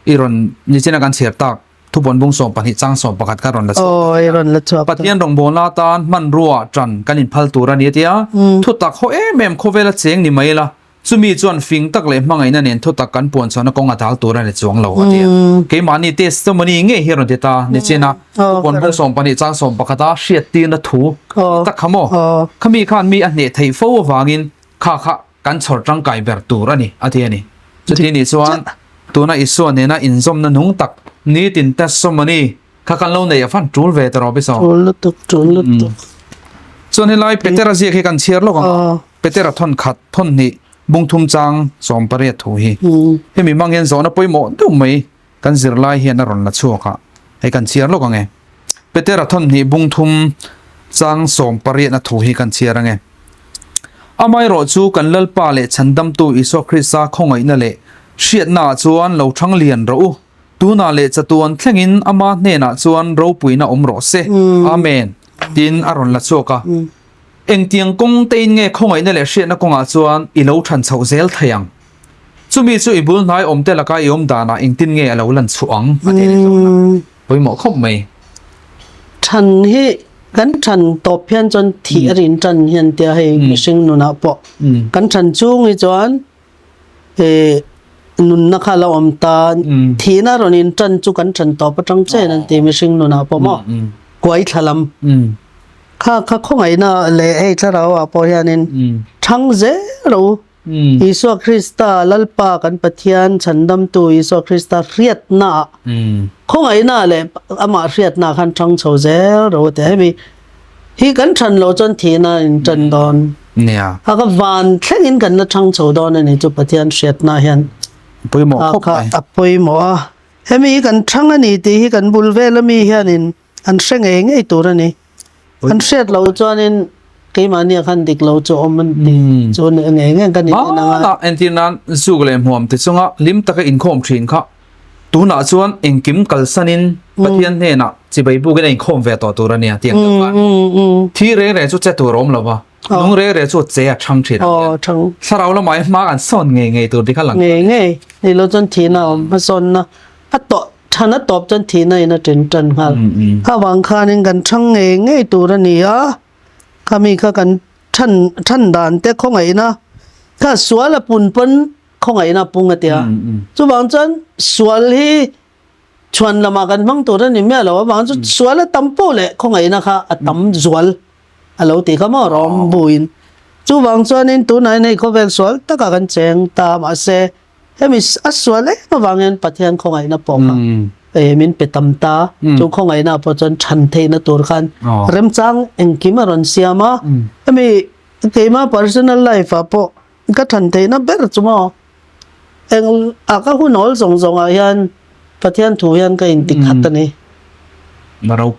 i rawn nichina kan chhiar tak thupawn bung 12 chang 11 kha rawn la chhuak. Aw, i rawn la chhuak ta. Pathian rawngbawlna atan hmanrua tan kan inphal tur a ni a ti a. Thutak haw em em khawvela cheng ni mai la, chumi chuan fing tak leh hmangaihna nen thutak kan puan chhuahna kawng a dal tur a ni chuang lo a ti a. Keimahni testimony ngei hi rawn ti ta nichina. Thupawn bung 12 chang 11 a hriattirna thu tak kha maw? Khami khan mi a hneh theih fo avangin kha kha kan chhawr tangkai ber tur a ni a ti a ni. Chuti nih chuan tuna Isua nena inzawmna nung tak nitin testimony. Kha kan lo nei a fan tul ve ta rawh bisaw. Tul lutuk tul lutuk. Chuan helai Petera ziak hi kan chhiar lawk ang. Petera thawn khat thawn hnih bung thum chang 18 thu hi. Hemi hmang hian zawhna pawimawh deuh mai kan zirlai hian a rawn la chhuak a, hei kan chhiar lawk ang e. Petera thawn hnih bung thum chang 18 na thu hi kan chhiar ang e. Amaherawh chu kan Lalpa leh Chhandamtu Isua Krista khawngaihna leh hriatnaah chuan lo thang lian rawh u. Tunah leh chatuan thlengin ama hnenah chuan ropuina awm rawh se. Amen. Tiin a rawn la chhuak a. Engtiang kawng tein nge khawngaihna leh hriatna kawngah chuan i lo than chhoh zel thei ang? Chumi chu i bul hnai awmte laka i awm danah engtin nge a lo lan chhuah ang? A ti a ni zawhna. Pawimawh khawp mai. Than hi kan than tawp hian chuan thih a rin tan hian tia hei mihring nunah pawh kan than chung hi chuan nunna kha la awm ta thihna rawn in tan chu kan than tawp atang chen an ti mihring nunah pawh maw kuai thla lam kha kha khawngaihna leh hei thlarau ah pawh hianin thang zel lo Isua Krista Lalpa kan Pathian chhandamtu Isua Krista hriatna ah khawngaihna leh amah hriatna khan thang chho zel ro te hemi Hi kan than lo chuan thihna in tan dawn. Nia. A ka van thleng in kan la thang chho dawn a ni chu Pathian hriatna hian. Pawimawh khawp mai. A pawimawh a. Hemi hi kan thang a ni tih hi kan bul vel ami hianin an hre ngei ngei tur a ni. An hriat lo chuanin keimahni ah khan dik lo chu awm an ti chu ngei ngei kan inten ang a. Hmanah entir nan zuk leh hmuam te chunga hlim taka inkhawm thin kha Tunah chuan engkim kalsanin Pathian hnenah chibai bukin a inkhawm ve tawh tur a nia tih ang deuh khan. Thi reng reng chu che tur a awm lo va, nung reng reng chu che a thang thin ang hian. Thlarau lamah hian hma kan sawn ngei ngei tur tih kha lang Ngei ngei, ni lo chuan thihna a awm hmasawnna a tawh than a tawp chuan thihna in a ṭin ṭan nghal. Kha vang khanin kan thang ngei ngei tur a ni a, khami kha kan than than dan te khawngaihna kha sual a pun pawn khawngaihna pung a tia. Chuvang chuan sual hi chhuan lamah kan hmang tur a ni miah lo avang chu sual a tam poh leh khawngaihna kha a tam zual a lo ti kha maw rawng buin. Chuvang chuanin tunah hian hei khawvel sual takah kan cheng ta mahse hemi a sual em avang hian Pathian khawngaihna pawh kha eh min pe tam ta. Chu khawngaihna pawh chuan chhan theihna tur khan remchang engkim a rawn siam a. Hemi keima personal life ah pawh Ka than theihna ber chu maw? Eng a ka hun awl zawng zawngah hian Pathian thu hian ka inti khat a ni.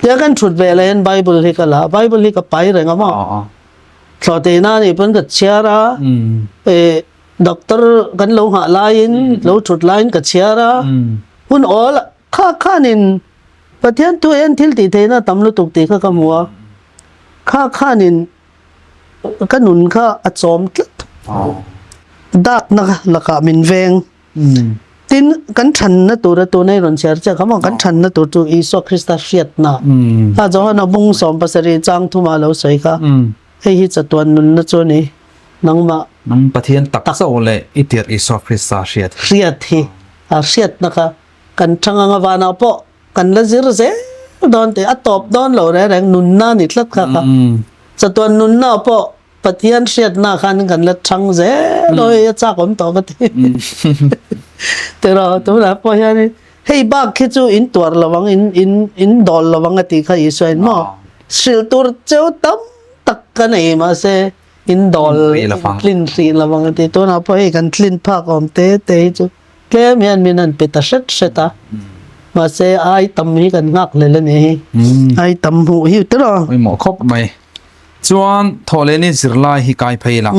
Tia kan thut ve leh hian Bible hi ka la a, Bible hi ka pai reng a maw? Thlawhteina a nih pawn ka chhiar a, eh doctor kan lo nghah laiin, lo thut laiin ka chhiar a, hun awl kha khanin Pathian thu hian thil tih theihna a tam lutuk tih kha ka hmu a, kha khanin Ka nun kha a chawm tlat. Dakna lakah min veng. Tin, kan thanna tura tuna i rawn chhiar chiah kha maw? Kan thanna tur chu Isua Krista hriatna. Kha Johana bung 17 chang thuma lo sawi kha, hei hi chatuan nunna chu a ni, nangmah. Nang Pathian tak chauh leh i tirh Isua Krista hriat hi. Hriat hi, a hriatna kha kan thang anga vanah pawh Kan la zir zel dawn tih a tawp dawn lo reng reng nunna a ni tlat kha kha. Chatuan nunna pawh Pathian hriatna khan kan la chang zel aw hei a chak awm tawh ka ti. Tiraw tunah pawh hianin hei bak khi chu in tuar lo ang in in in dawl lo ang a tih kha Isua in maw hrilh tur cheu tam tak ka nei mahse in dawl tlin hrih lo ang a ti. Tunah pawh hei kan tlin phak awm te te hi chu Tlem hian min han pe ta hret hret a, mahse ai tam hi kan nghak hlel a ni hi. Ai tam hmuh hi tawh a. Pawimawh khawp mai. Chuan thawhlehni zirlai hi kai phei la.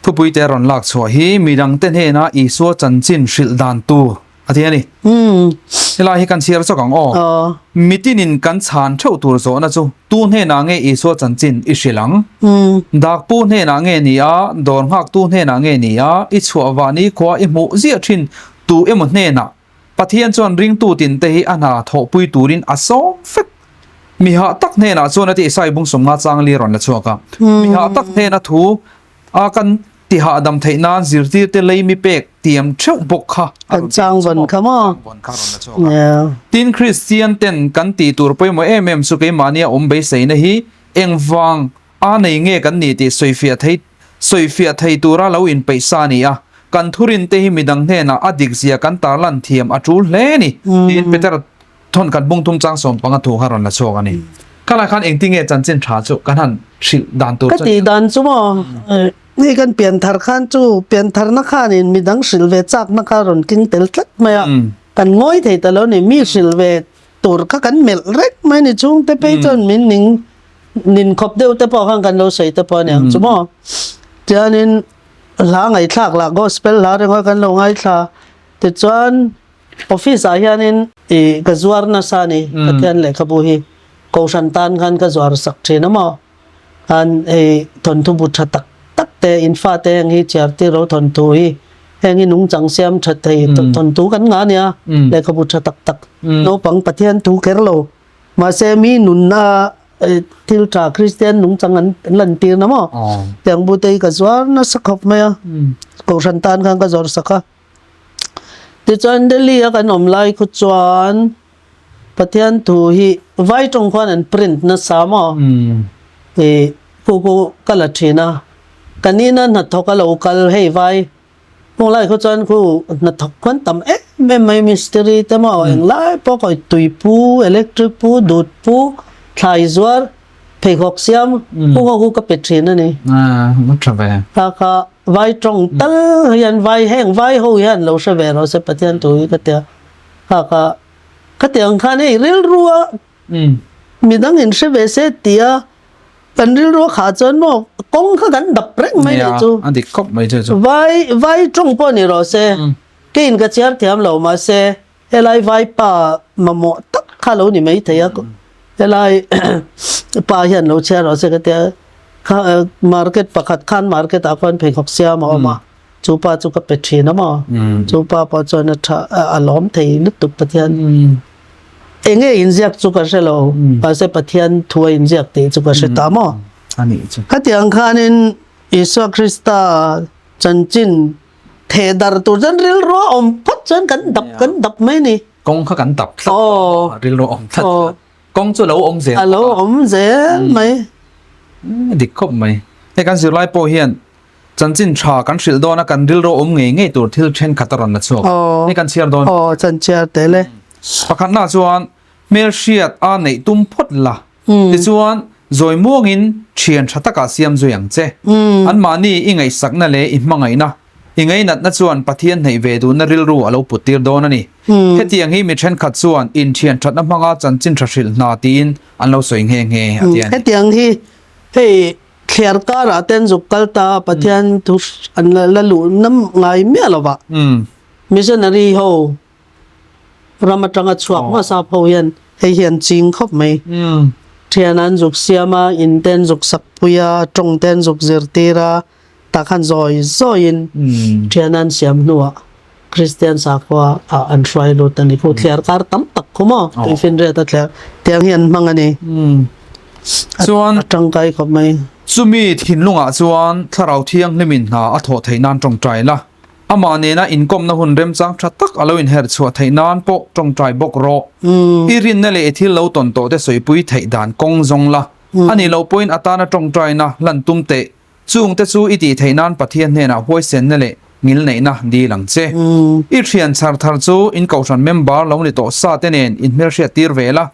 Thupui te rawn lak chhuah hi midangte hnena Isua chanchin hrilh dan tur a ti a ni. Helai hi kan chhiar chawk ang aw. Mitinin kan chhan theuh tur zawhna chu tu hnenah nge Isua chanchin i hrilh ang? Dakpu hnenah nge ni a, dawr nghaktu hnenah nge ni a, i chhuah vah ni khua i hmuh ziah thin tu emaw hnenah? Pathian chuan ringtu tinte hi a hna thawhpui turin a sawm fek. Mi hah tak hnenah chuan a ti Isai bung 50 chang li rawn la chhuak a. Mi hah tak hnena thu A kan ti hahdam theih nan zirtirte lei mi pek tiam theuh bawk kha a rawn chang vawn kha maw? Chang vawn kha a rawn la chhuak a. Tin, Kristian ten kan tih tur pawimawh em em chu keimahnia awm beiseina hi engvang a nei nge kan nih tih sawifiah thei sawifiah thei tura lo inpeih sa a ni a. Kan thurinte hi midang hnenah a dik zia kan tarlan thiam a tul hle a ni, tiin Peter. Thawnkhat bung thum chang 15 thu kha rawn la chhuak a ni. Khalai khan engtin nge chanchin tha chu kan han hrilh dan tur chu a ni. Ka tih dan chu maw, hei kan pianthar khan chu piantharna khanin midang hrilh ve chakna kha rawn keng tel tlat mai a, kan ngawi thei ta lo ni, mi hrilh ve tur kha kan melh reng mai a ni, chhungte phei chuan min ning nin khawp deuh te pawh khan kan lo sawi te pawh a ni ang chu maw. Tianin hla ngaihthlak lah gospel hla ringawt kan lo ngaithla tichuan Office ah hianin ih ka zuar nasa a ni, Pathian lehkhabu hi Kohhran tan khan ka zuar sak thin a maw? Khan hei thawnthu bu tha tak tak te in fate heng hi chhiar tir ro thawnthu hi heng hi nungchang siam tha thei thawnthu kan ngah a nia, lehkhabu tha tak tak naupang Pathian thu kher lo mahse mi nunna thil tha Kristian nungchang an lantir na maw? Tiang bu te hi ka zuar nasa khawp mai a, Kohhran tan khan ka zuar sak a. Tichuan Delhi a kan awm lai khu chuan Pathian thu hi vai tawng khuan an print nasa maw? Ih khu khu ka la thin a, kan ina hnathawk a lo kal hei vai hung lai khu chuan khu hnathawk khuan tam em em mai mistiri te maw englai pawh kawi tui pu, electric pu, dut pu, thlai zuar, pheikhawk siam khu ho khu ka pe thin a ni. Kha kha Vai tawng tal hian vai heng vai ho hian lo hre ve rawh se Pathian thu hi ka tia kha kha khatiang khan hei rilru a midang in hre ve se tia kan rilru a khah chuan maw kawng kha kan dap reng mai nih chu a dik khawp mai chu chu vai vai tawng pawh ni rawh se keiin ka chhiar thiam lo mahse Helai vaipa mamawh tak kha lo ni mai thei a, helai pa hian lo chhiar rawh se ka tia, kha market pakhat khan market ah khuan pheikhawk siam a awm a, chu pa chu ka pe thin a maw, chu pa pawh chuan a tha a lawm thei lutuk Pathian eng nge inziak chu ka hre lo, mahse Pathian thu a inziak tih chu ka hre ta maw. Khatiang khanin Isua Krista chanchin Theh dar tur chuan rilru a awm phawt chuan kan dap kan dap mai a ni. Kawng kha kan dap tlat tawh a, rilru a awm tlat chuan kawng chu a lo awm zel A lo awm zel mai. Dik khawp mai. Hei kan zirlai pawh hian chanchin tha kan hrilh dawn a kan rilru awm ngei ngei tur thil thenkhat a rawn la chhuak. Hei kan chhiar dawn. Aw chanchhiar tel e. Pakhatna chuan hmelhriat a neih tum phawt la. Tichuan, zawi muangin thian tha takah siam zui ang che. Anmahni i ngaihsakna leh i hmangaihna, i ngainatna chuan Pathian hnaih ve duhna rilru a lo put tir dawn a ni. Hetiang hi mi thenkhat chuan inthian thatna hmanga chanchin tha hrilh hna tiin an lo sawi nghe nghe a ti a ni. Hetiang hi hei thliar karah ten zuk kal ta Pathian thu an la luh nam ngai miah lovah missionary ho Ram atanga chhuak hmasa pho hian hei hi an ching khawp mai. Thian an zuk siam a, in te an zuk sak pui a, tawng te an zuk zirtir a, tah khan zawi zawiin thian an siam hnuah Kristian sakhua ah an hruai lut a ni. Khu thliar kar tam tak khu maw tuifinriat a thliar tiang hi an hmang a ni. Chuan a tangkai khawp mai. Chumi thinlungah chuan Thlarau Thianghlimin hna a thawh theih nan tawngtai la. Amah nena inkawmna hun remchang tha tak a lo inher chhuah theih nan pawh tawngtai bawk rawh. I rinna leh i thil lo tawn tawh te sawipui theih dan kawng zawng la. A nih loh pawhin a tana tawngtaina hlan tum teh. Chung te chu i tih theih nan Pathian hnenah huaisenna leh ngilneihna dil ang che. I thian chhar thar chu in kohhran member lo ni tawh sa te nen inhmelhriat tir ve la.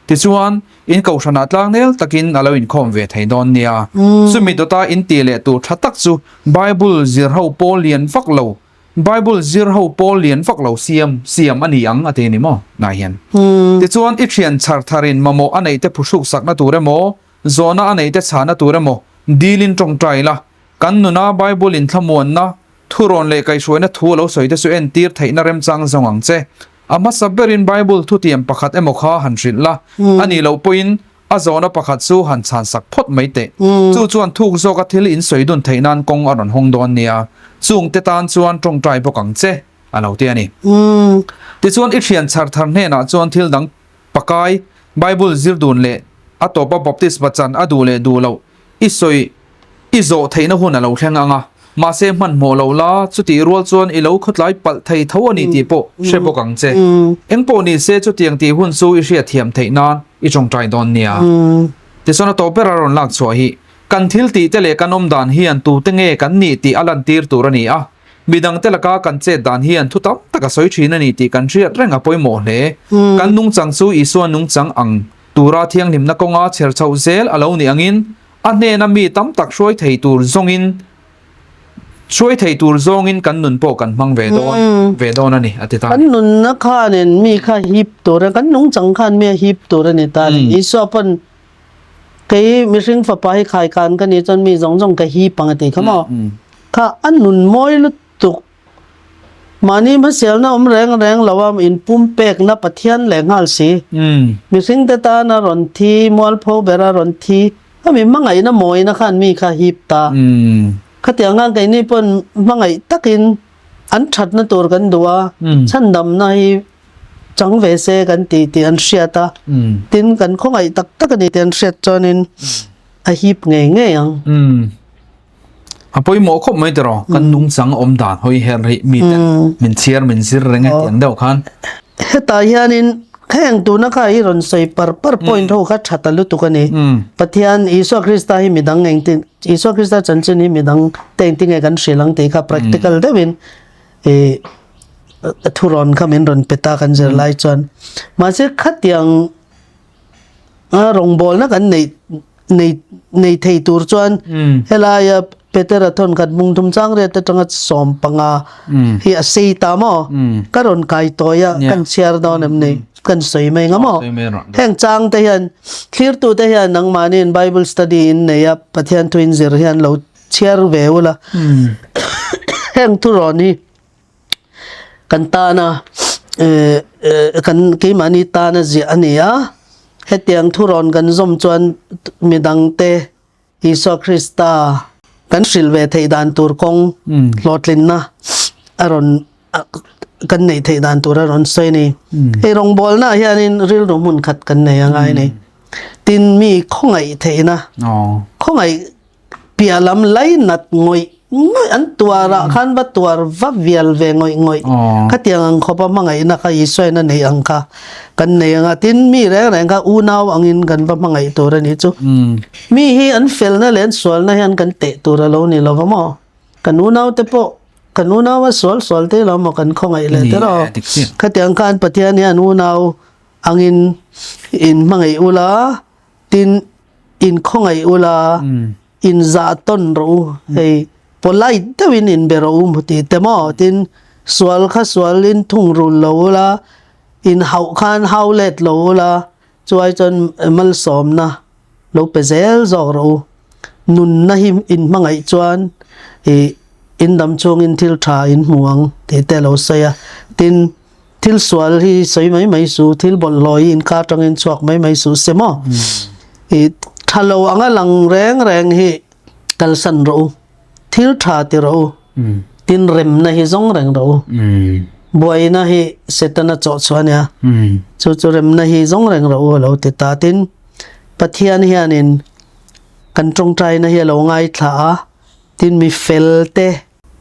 Tichuan, in kohhranah tlangnel takin a lo inkhawm ve thei dawn nia. Chumi dawta in tih leh tur tha tak chu Bible zir ho pawl lian vak lo, Bible zir ho pawl lian vak lo siam siam a ni ang a ti ni maw? Nai hian. Tichuan, i thian chhar tharin mamawh a neih te phuhruk sakna tur emaw, zawhna a neih te chhahna tur emaw dilin tawngtai la, kan nuna Bible in thlamuanna, thurawn leh kaihhruaina thu a lo sawi te chu entir theihna remchang zawng ang che. A hmasa berin Bible thutiam pakhat emaw kha han hrilh la, a nih loh pawhin a zawhna pakhat chu han chhansak phawt mai teh. Chu chuan thuk zawka thil in sawi dun theih nan kawng a rawn hawng dawn nia. Chungte tan chuan tawngtai bawk ang che, a lo ti a ni. Tichuan i thian chhar thar hnenah chuan thil dang pakai, Bible zir dun leh a tawpa baptisma chan a duh leh duh loh I sawi, i zawh theihna hun a lo thleng ang a, mahse hmanhmawh lo la, chutih rual chuan i lo khawtlai palh thei tho a ni tih pawh hre bawk ang che. Engpawh ni se chutiang tih hun chu i hriatthiam theih nan i tawngtai dawn nia. Tichuan a tawp ber a rawn lak chhuah hi, kan thil tih te leh kan awm dan hian tute nge kan nih tih a lantir tur a ni a. Midangte laka kan chet dan hian thu tam tak a sawi thin a ni tih kan hriat reng a pawimawh hle. Kan nungchang chu Isua nungchang ang tura thianghlimna kawnga chher chhoh zel a lo nih angin a hnena mi tam tak hruai thei tur zawngin hruai thei tur zawngin kan nun pawh kan hmang ve dawn ve dawn a ni a ti ta a Kan ni. nunna khanin mi kha hip tur a, kan nungchang khan mi a hip tur a ni ta a ni. Isua pawn Kei mihring fapa hi khaikan ka nih chuan mi zawng zawng ka hip ang a ti kha maw? Kha a nun mawi lutuk. Mahni hmasialna awm reng reng lo a inpumpekna Pathian leh nghal si. Mihring te tana rawn thi, mualpho bera rawn thi, a mi hmangaihna mawina khan mi kha hip ta. Khatiang khan keini pawn hmangaih takin an thatna tur kan duh a, chhandamna hi chang ve se kan ti tih an hriat a, tin kan khawngaih tak tak a ni tih an hriat chuanin a hip ngei ngei ang. A pawimawh khawp mai tiraw, kan nungchang awm dan hawi her hi mi ten min chhiar min zir reng e tiang deuh khan. Hetah hianin heng tuna kha hi rawn sawi par par point ho kha tha ta lutuk a ni. Pathian Isua Krista hi midang engtin Isua Krista chanchin hi midang te engtin nge kan hrilh ang tih kha practical deuhin i thurawn kha min rawn pe ta kan zir lai chuan mahse khatiang rawngbawlna kan nei nei nei thei tur chuan helaia Petera thawn khat mungthum chang riat atanga 15 hi a sei ta maw ka rawn kai tawi a kan chhiar dawn em ni kan sawi mai nga maw heng chang te hian thlirtu te hian nangmahniin Bible study in nei a Pathian thu in zir hian lo chhiar ve ula heng thurawn hi kan tana kan keimahni tana ziah a ni a hetiang thurawn kan zawm chuan midangte Isua Krista kan hrilh ve theih dan tur kawng hlawhtlinna a rawn kan neih theih dan tur a rawn sawi a ni. Hei rawngbawlna ah hianin rilru hmun khat kan nei a ngai a ni. Tin mi khawngaih theihna khawngaih Piah lam lai nat ngawih ngawih an tuar ah khan va tuar va vial ve ngawih ngawih khatiang ang khawpa hmangaihna kha Isuain a neih ang kha kan nei ang a tin mi reng reng kha unau angin kan va hmangaih tur a nih chu mi hi an felna leh an sualna hian kan teh tur a lo ni lo va maw kan unau te pawh kan unau a sual sual te lo maw kan khawngaih leh te rawh khatiang khan Pathian hian unau angin in hmangaih ula Tin, in khawngaih ula, in zah tawn rawh u, hei polite deuhin in be rawh u mu tih te maw? Tin, sual kha sual in thung rul lo ula, in hauh khan hau let lo ula, chuai chuan malsawmna lo pe zel zawk rawh u. Nunna hi in hmangaih chuan ih in dam chungin thil tha in hmu ang tih te a lo sawi a. Tin, Thil sual hi sawi mai mai su, thil bawlhhlawh hi inkar tangin chhuak mai mai su se maw? I tha lo anga lang reng reng hi kalsan rawh u, thil tha ti rawh u, tin remna hi zawng reng rawh u. Buaina hi Setana chawh chhuah a nia, chu chu remna hi zawng reng rawh u a lo ti ta. Tin, Pathian hianin kan tawngtaina hi a lo ngaithla a, tin mi fel te,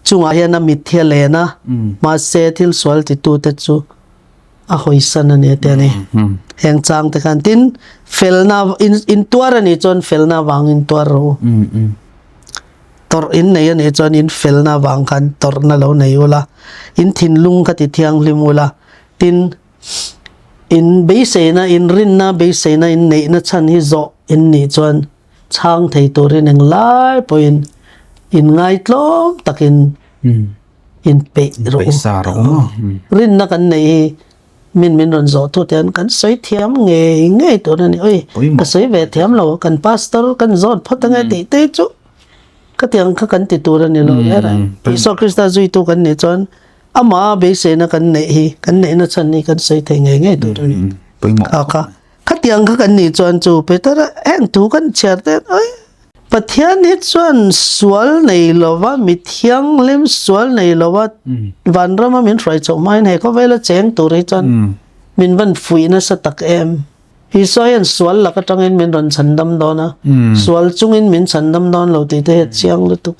Chungah hian a mit hi a len a, mahse thil sual titute chu a hawisan a ni a ti a ni. Heng chang te khan tin felna in tuar a nih chuan felna vang in tuar rawh u. Tawrh in nei a nih chuan in felna vang khan tawrhna lo nei ula, in thinlung kha ti thianghlim ula, tin in beiseina, in rinna beiseina in neihna chhan hi zawh in nih chuan Chhang thei turin englai pawhin in ngaitlawm takin in peih rawh u. Rinna kan neih hi min min rawn zawh thut hian kan sawi thiam ngei ngei tur a ni. Oi, ka sawi ve thiam lo, kan pastor kan zawt phawt ange tih te chu khatiang kha kan ti tur a ni lo ber a. Isua Krista zuitu kan nih chuan amah beiseina kan neih hi, kan neihna chhan hi kan sawi thei ngei ngei tur a ni. Kha kha. Khatiang kha kan nih chuan chu Peter a heng thu kan chhiar te oi Pathian hi chuan sual nei lova mi thianghlim sual nei lova vanrama min hruai chhoh hmain he khawvela cheng tur hi chuan min van fuih nasa tak em. Isua hian sual lak atangin min rawn chhandam dawn a, sual chungin min chhandam dawn lo tih te hi a chiang lutuk.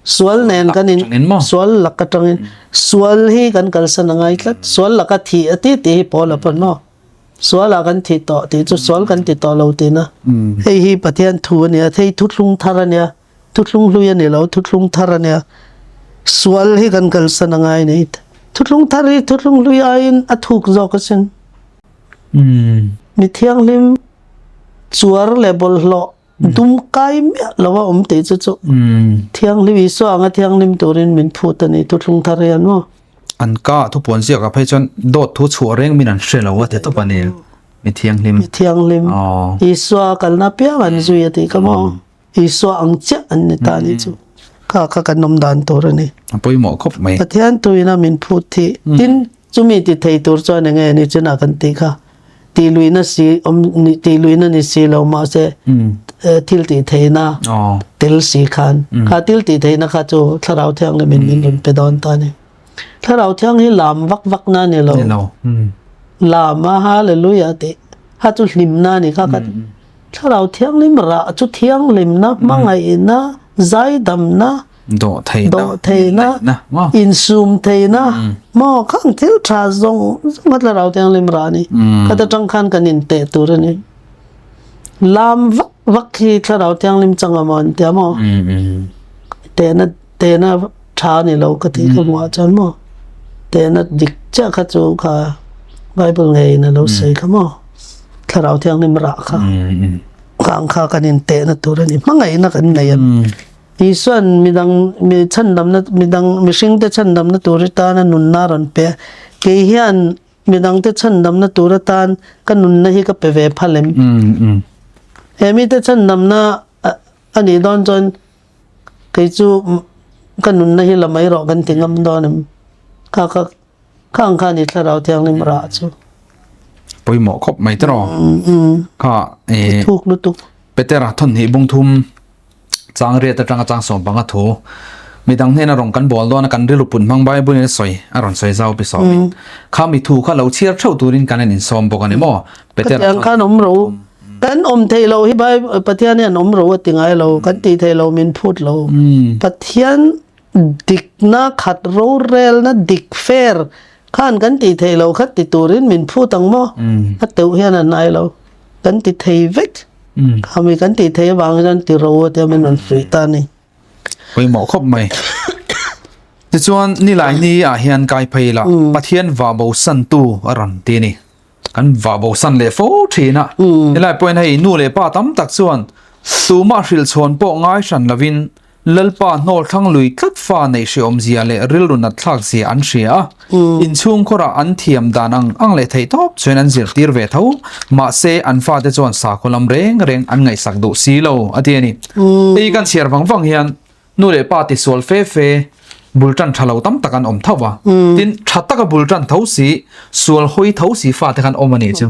Sual nen kan in sual lak atangin sual hi kan kalsan a ngai tlat, sual laka thih a ti tih hi Paula pawn maw. Sualah kan thi tawh tih chu sual kan ti tawh lo tihna. Hei hi Pathian thu a nia, hei thuthlung thar a nia, thuthlung hlui a ni lo, thuthlung thar a nia. Sual hi kan kalsan a ngai nei. Thuthlung thar hi thuthlung hlui aiin a thuk zawk asin. Mi thianghlim chuar leh bawlhhlawh dum kai miah lo a awm tih chu chu thianghlim Isua anga thianghlim turin min phut a ni thuthlung thar hian maw. An ka thupuan ziakah phei chuan dawt thu chhuah reng min an hre lo a ti tawp a ni. Mi thianghlim. Mi thianghlim. Isua kalna piang an zui a tih kha maw. Isua ang chiah an ni ta ni chu. Kha kha kan awm dan tur a ni. A pawimawh khawp mai. Pathian tuina min phut thi. Tin, chumi ti thei tur chuan enge ni chinah kan tih kha. Tih luihna si awm tih luihna ni si lo mahse thil tih theihna tel si khan. Kha thil tih theihna kha chu Thlarau Thianghlim in min rawn pe dawn ta ni. Thlarau Thiang hi lam vak vak na ni lo. Lam a hallelujah tih kha chu hlimna ni kha kha. Thlarau Thianghlim rah chu thianghlimna, hmangaihna, zaidamna, dawhtheihna, insumtheihna, maw khang thil tha zawng zawng kha Thlarau Thianghlim rah a ni. Khata tang khan kan inteh tur a ni. Lam vak vak hi Thlarau Thianghlim chang a maw an tia maw? Tehna tehna tha a ni lo ka tih ka hmuh ah chuan maw? Tehna dik chiah kha chu kha Bible ngeiin a lo sawi kha maw? Thlarau Thianghlim rah kha kang kha kan intehna tur a ni. Hmangaihna kan nei a. Isuan midang mi chhandamna midang mihringte chhandamna tur atana nunna a rawn pe a. Kei hian midangte chhandamna tur atan ka nunna hi ka pe ve phal em? He mite chhandamna a nih dawn chuan kei chu ka nunna hi la mai rawh kan ti ngam dawn em? Kha kha Khang kha ni Thlarau Thianghlim rah chu. Pawimawh khawp mai tiraw. Kha e thuk lutuk. Petera thon hi bung thum chang riat atanga chang sawm panga thu midang hnena rawng kan bawl dawn a kan rilru pun hmang Bible in a sawi a rawn sawi zau pi sawm in kha mi thu kha lo chhiar theuh turin kan in sawm bawk a ni maw Petera thon khan awm ro kan awm thei lo hi Bible Pathian hian awm ro a ti ngai lo kan ti thei lo min phut lo Pathian Dikna khat rorelna dik fair khan kan tih theih loh kha ti turin min phut ang maw? A teuh hian a nai lo. Kan ti thei vek. Khami kan tih theih avang hian ti ro a tia min rawn fuih ta a ni. Pawimawh khawp mai. Tichuan nilai ni ah hian kai phei la Pathian vah bo santu a rawn ti a ni. Kan vah bo san leh fo thin a. Helai pawhin hei nu leh pa tam tak chuan tumah hrilh chhawn pawh ngai hran lovin Lalpa hnawl thlang lui tlat fa neih hreawm zia leh rilru nat thlak zia an hria a. Inchhung khawrah an thiam dan ang ang leh theih tawp chuan an zirtir ve tho. Mahse an fate chuan sakhaw lam reng reng an ngaihsak duh si lo a ti a ni. Hei kan chhiar vang vang hian Nu leh pa tisual fe fe bul tan tha lo tam tak an awm tho va. Tin, tha taka bul tan tho si, sual hawi tho si fate khan awm a nih chu.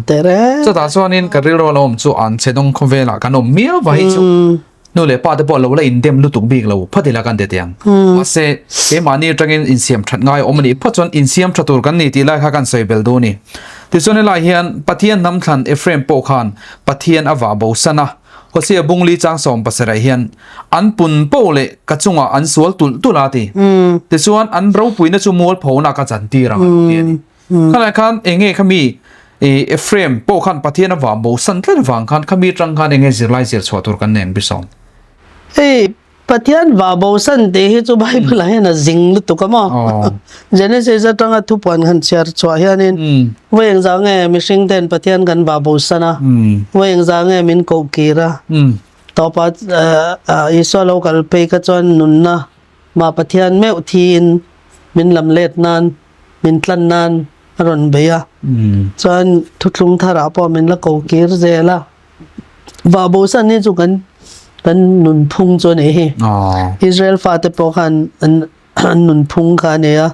Chutah chuanin ka rilru a lo awm chu an chhe dawng khawvelah kan awm miau va hei chu. Nu leh pa te pawh lo la indem lutuk bik lo phawt ila kan ti tiang. Mahse, keimahni atangin insiam that ngai awm a nih phawt chuan insiam tha tur kan ni tih lai kha kan sawi bel duh a ni. Tichuan helai hian Pathian hnam thlan Ephraim pawh khan Pathian a vah bosan a. Hosea bungli chang sawm pasarih hian an pun poh leh ka chungah an sual tulh tulh a ti. Tichuan an ropuina chu mualphona ka chantir ang a lo ti a ni. Khalai khan enge khami Ephraim pawh khan Pathian a vah bosan tlat avang khan khami atang khan enge zirlai zir chhuah tur kan nen bisawm. Hei Pathian vah bosan tih hi chu Bible ah hian a zing lutuk a maw? Genesis atanga thupuan han chhiar chhuah hianin vawi engzah nge mihring ten Pathian kan vah bosan a, vawi engzah nge min koh kir a, tawpah Isua lo kal phei kha chuan nunna mah Pathian meuh thiin min lam let nan, min tlan nan a rawn bei a, chuan thuthlung tharah pawh min la koh kir zel a. Vah bosan hi chu kan kan nunphung chu a nih hi. Israel fate pawh khan an an nunphung kha a ni a,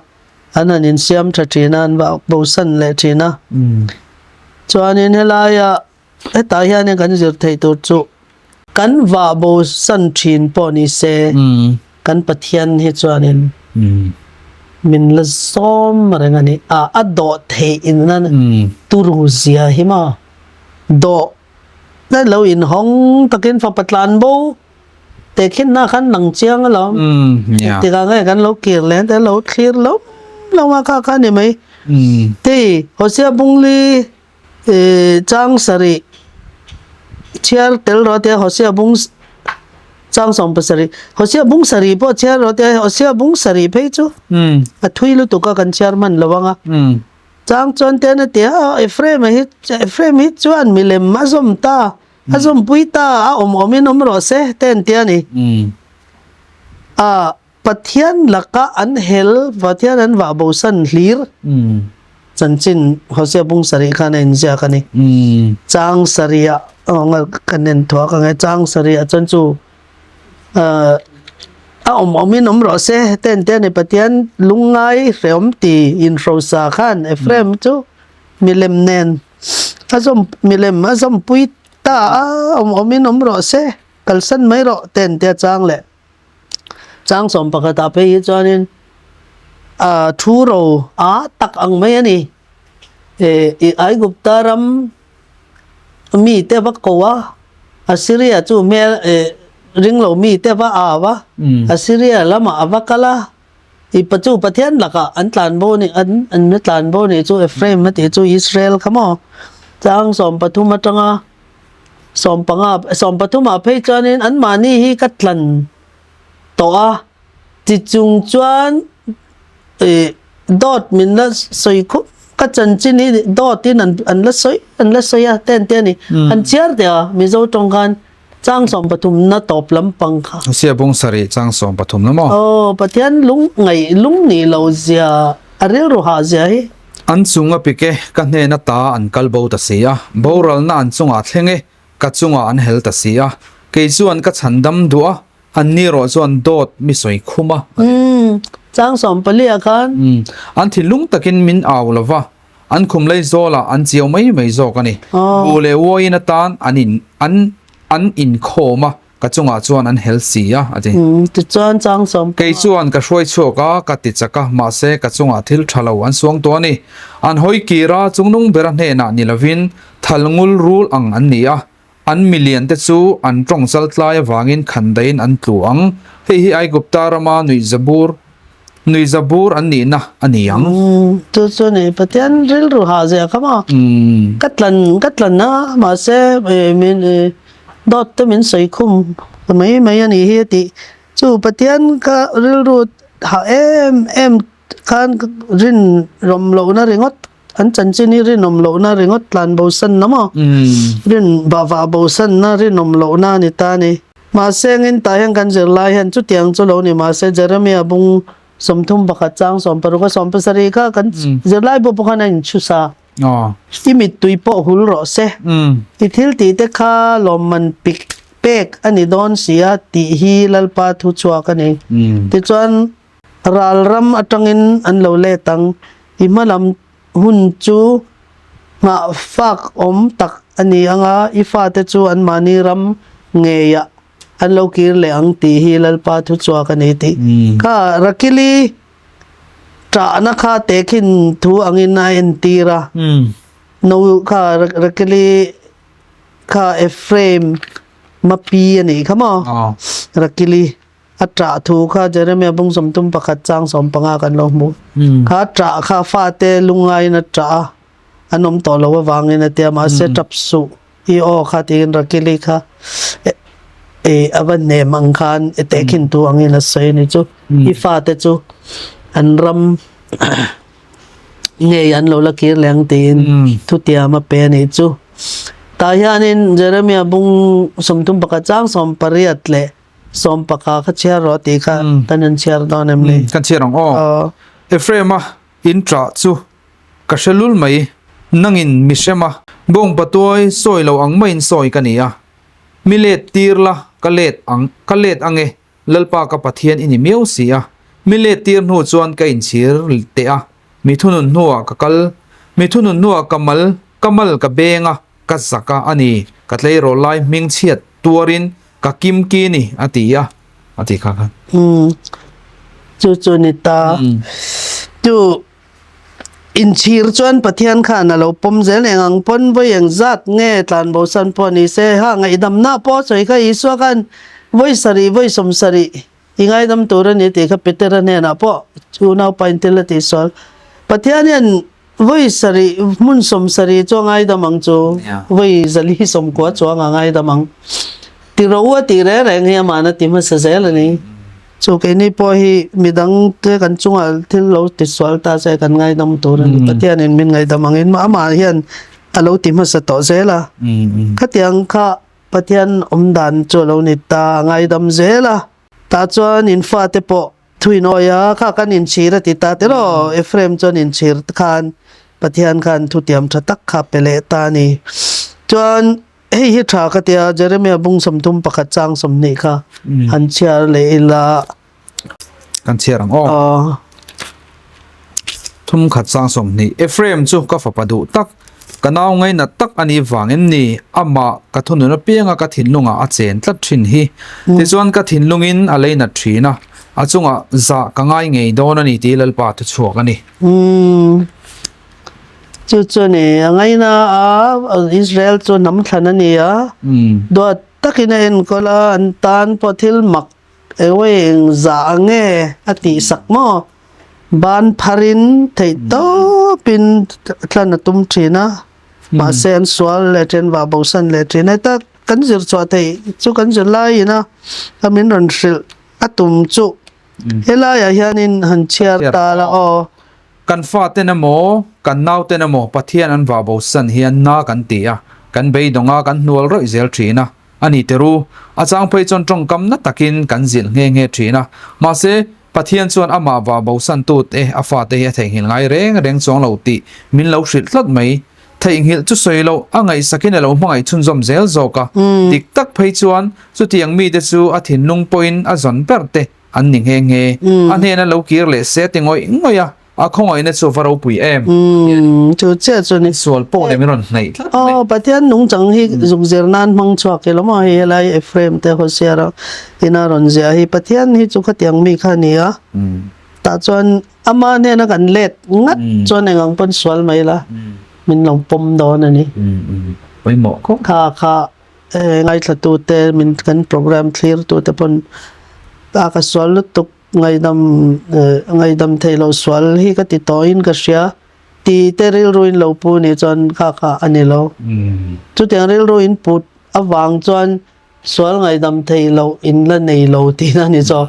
an han insiam tha thin a, an vah bosan leh thin a. Chuanin helaia hetah hianin kan zir theih tur chu kan vah bosan thin pawh ni se kan Pathian hi chuanin min la zawm reng a ni. A dawh theih in a turu zia hi maw? Dawh na lo inhawng takin fapa tlan bo te khin na khan lang chiang alawm. Tikah nge kan lo kir leh te lo thlir lo lo a kha kha ni mai. Tei Hosea bungli chang sarih chhiar tel rawh tia Hosea bung. Chang 70 Hosea bung sarih pawh chhiar rawh tia Hosea bung sarih phei chu a thui lutuk a kan chhiar hman lo ang a. Chang chuan te an a ti a, Ephraim hi Ephraim hi chuan milem a zawm ta, a zawmpui ta, a awm awmin awm rawh se te an ti a ni. A Pathian laka an hel, Pathian an vah bosan hlir chanchin Hosea bung sarih khan a inziak a ni. Chang sarihah kan en thuak ang e, chang sarihah chuan chu a awm awmin awm rawh se te an ti a ni. Pathian lungngai hrehawm ti inhrosa khan Ephraim chu milem nen a zawm milem a zawmpui ta a, awm awmin awm rawh se, kalsan mai rawh te an ti a chang leh. Chang 11 ah phei hi chuanin ah thu ro a tak ang mai a ni. I Aigupta ram mi te va ko a, Assyria chu hmel ringlo mi te va au a, Assyria lamah a va kal a, i chu Pathian lakah an tlan bo ni an an tlan bo ni chu Ephraim a tih chu Israel kha maw. Chang 13 atanga 15, 13 ah phei chuanin anmahni hi ka tlan tawh a, ti chung chuan ih dawt min la sawi khup, ka chanchin hi dawtin an an la sawi an la sawi a te an ti a ni. An chhiar teh a Mizo tawng khan chang 13 na tawp lampang kha. Hosea bawng sarih chang 13 na maw? Aw, Pathian lung ngaih lung nih lo zia a rilru hah zia hi. An chung a pik e, ka hnen ata an kal bo ta si a, boralna an chungah thleng e, ka chungah an hel ta si a, kei chuan ka chhan dam duh a, an ni erawh chuan dawt mi sawi khum a. Umm, chang 14 ah khan. Umm, an thinlung takin min au lo va, an khum lei zawlah an chiau mai mai zawk a ni. Bu leh uaiin atan an in an an inkhawm a, Ka chungah chuan an hel si a, a ti. Tichuan chang 15. Kei chuan ka hruai chhuak a, ka ti chak a, mahse ka chungah thil tha lo an suang tawh a ni. An hawi kir a, chungnung bera hnenah ni lovin thal ngul rul ang an ni a, an milian te chu an tawng chal tlai avangin khandaiin an tlu ang. Hei hi Aigupta rama nuihzabur Nuihzabur an nihna a ni ang. Chu chu ni Pathian rilru hah zia kha maw? Ka tlan ka tlan a mahse min dawt te min sawi khum mai mai a nih hi a tih. Chu Pathian ka rilru hah em em khan rinrawm lohna ringawt an chanchin hi rinawm lohna ringawt tlan bosanna maw? Rin vah bosanna rinawm lohna a ni ta a ni. Mahse, engin tah hian kan zirlai hian chutiang chu lo ni mahse, Jeremia bung 31 chang 16 a 17 kha kan zirlai pawh pawh khan a inchhusa. I mittui pawh hul rawh se. I thil tih te kha lawmman pik pek a ni dawn si a tih hi Lalpa thu chhuak a ni. Tichuan, ral ram atangin an lo let ang. I hma lam hun chu nghah fak awm tak a ni ang a, i fate chu anmahni ram ngeiah an lo kir leh ang tih hi Lalpa thu chhuak a ni tih kha Rakili ṭahna kha tehkhin thu angin a entir a. No kha Rakili kha Ephraim mapi a nih kha maw? Rakili. A ṭah thu kha Jeremiah bung 31 chang 15 kan lo hmu. Kha ṭah kha fate lungaiin a ṭah a, an awm tawh lo avangin a tia mahse ṭap suh i aw kha tiin Rakili kha e a va hnem ang khan e tehkhin thu angin a sawi a ni chu. I fate chu an ram ngei an lo la kir leh ang tiin thutiam a pe a nih chu. Tah hianin Jeremiah bung 31 chang 18 leh 10 kha chhiar rawh tih kha kan han chhiar dawn em ni? Kan chhiar ang aw. Ephraim-a in ṭah chu ka hre lul mai. Nangin mi hrem a, bawng patuai sawi lo ang maiin sawi ka ni a. Mi let tir la, ka let ang, ka let ang e, Lalpa ka Pathian i ni miau si a. Mi let tir hnu chuan ka inchhir teh a, mi thunun hnuah ka kal, mi thunun hnuah ka mal, ka mal ka beng a, ka zak a a ni, ka tleirawl lai hming chhiat tuarin Ka kim ki ni a ti a, a ti kha khan. Umm chu chu ni ta. Chu inchhir chuan Pathian khan a lo pawm zel eng ang pawn vawi eng zat nge tlan bosan pawh ni se ha ngaihdamna pawh a sawi kha Isua khan vawi sarih vawi 70 i ngaidam tur a ni tih kha Petera hnenah pawh unaupa in thil a tihsual. Pathian hian Vawi sarih, hmun 70 chu a ngaidam ang chu. Vawi 490 chuang a ngaidam ang. Ti ro a tih reng reng hi amahna ti hmasa zel a ni. Chu keini pawh hi midang te kan chungah thil lo ti sual ta se kan ngaidam tur a ni. Pathianin min ngaidam angin amah hian a lo ti hmasa tawh zel a. Khatiang kha Pathian awm dan chu a lo ni ta, a ngaidam zel a. Tah chuan in fate pawh Thuin awi a, kha kan inchhir a ti ta tiraw? Ephraim chuan inchhir khan Pathian khan thutiam tha tak kha pe leh ta a ni. Chuan hei hi tha ka tia, Jeremiah bung 31 chang 20 kha han chhiar leh ila. Kan chhiar ang aw. Aw. Thum khat chang 20. Ephraim chu ka fapa duh tak, ka nau ngainat tak a nih vang em ni? Amah ka thunun apianga ka thinlungah a chen tlat thin hi. Tichuan ka thinlungin a leinat thin a, a chungah zah ka ngai ngei dawn a ni tih Lalpa thu chhuak a ni. Umm. Chu chu a ni. A ngaina a, Israel chu hnam thlan a ni a. Duat takin a enkawl a, an tan pawh thil mak Ewei eng zah nge a tih sak maw? Ban pharin theih tawpin tlan a tum thin a, mahse an sual leh then vah bosan leh thin. Heta kan zir chhuah theih chu kan zir laiin a a min rawn hrilh a tum chu helaiah hianin han chhiar ta la aw. Kan faten emaw, kan nauten emaw Pathian an vah bosan hian na kan ti a, kan beidawng a, kan hnual rawih zel thin a. A ni teru, a chang phei chuan tawngkam na takin kan zilh nghe nghe thin a. Mahse, Pathian chuan amah va bosan tut e a fate hi a theihnghilh ngai reng reng chuang lo tih min lo hrilh tlat mai. Theihnghilh chu sawi loh, a ngaihsakin a lo hmangaih chhunzawm zel zawk a. Dik tak phei chuan chutiang mite chu a thinlung pawhin a zawn ber te an ni nghe nghe. A hnena lo kir leh se ti ngawih ngawih a. A khawngaihna chu va ropui em? Umm, chu chiah chu ni. Sual pawh leh min rawn hnaih tlat mai. Aw, Pathian nungchang hi zuk zir nan hmang chhuak ilo maw hei helai Ephraim te Hosea ram ina rawn ziah hi Pathian hi chu khatiang mi kha a ni a. Tah chuan ama hnena kan let ngat chuan eng ang pawn sual mai la min lo pawm dawn a ni. Pawimawh khawp. Kha kha ngaithlatute min kan program thlirtute pawn a ka sual lutuk Ngaihdam ngaihdam theih loh sual hi ka ti tawhin ka hria ti te rilru in lo pu nih chuan kha kha a ni lo. Chutiang rilru in put avang chuan sual ngaihdam theih loh in la nei lo tihna a ni zawk.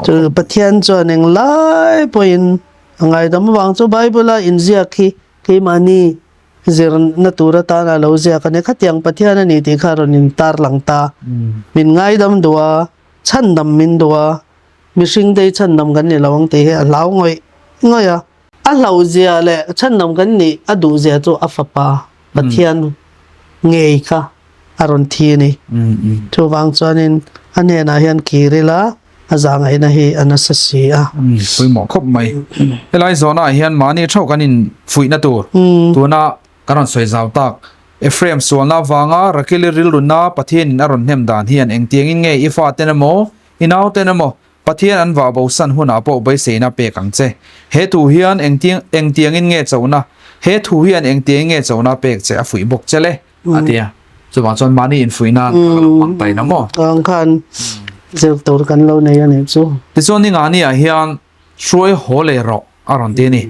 Chu Pathian chuan englai pawhin a ngaidam avang chu Bible a inziak hi keimahni zirna tur atana lo ziak a ni. Khatiang Pathian a ni tih kha rawn intarlang ta. Min ngaidam duh a. Chhandam min duh a, mihring te hi chhandam kan ni lo ang tih hi a hlau ngawih ngawih a. A hlauhzia leh chhandam kan nih a duhzia chu a fapa Pathian ngei kha a rawn thi a ni. Chuvang chuanin a hnenah hian kir ila a zahngaihna hi a nasa si a. Pawimawh khawp mai. Helai zawhnaah hian mahni theuh kan infuihna tur tuna Ka rawn sawi zau tak. Ephraim sualna avanga Rakeli rilruna Pathianin a rawn hnem dan hian engtiangin nge i faten emaw, i nauten emaw Pathian an vah bosan hunah pawh beiseina pek ang che. He thu hian engtiang engtiangin nge chona He thu hian engtiangin nge chona pek che a fuih bawk che le? a ti a. Chuvang chuan mahni infuih nan ka lo hmang ta in a maw? Ang khan zir tur kan lo nei a nih chu. Tichuan ningani ah hian Hruai haw leh rawh a rawn ti a ni.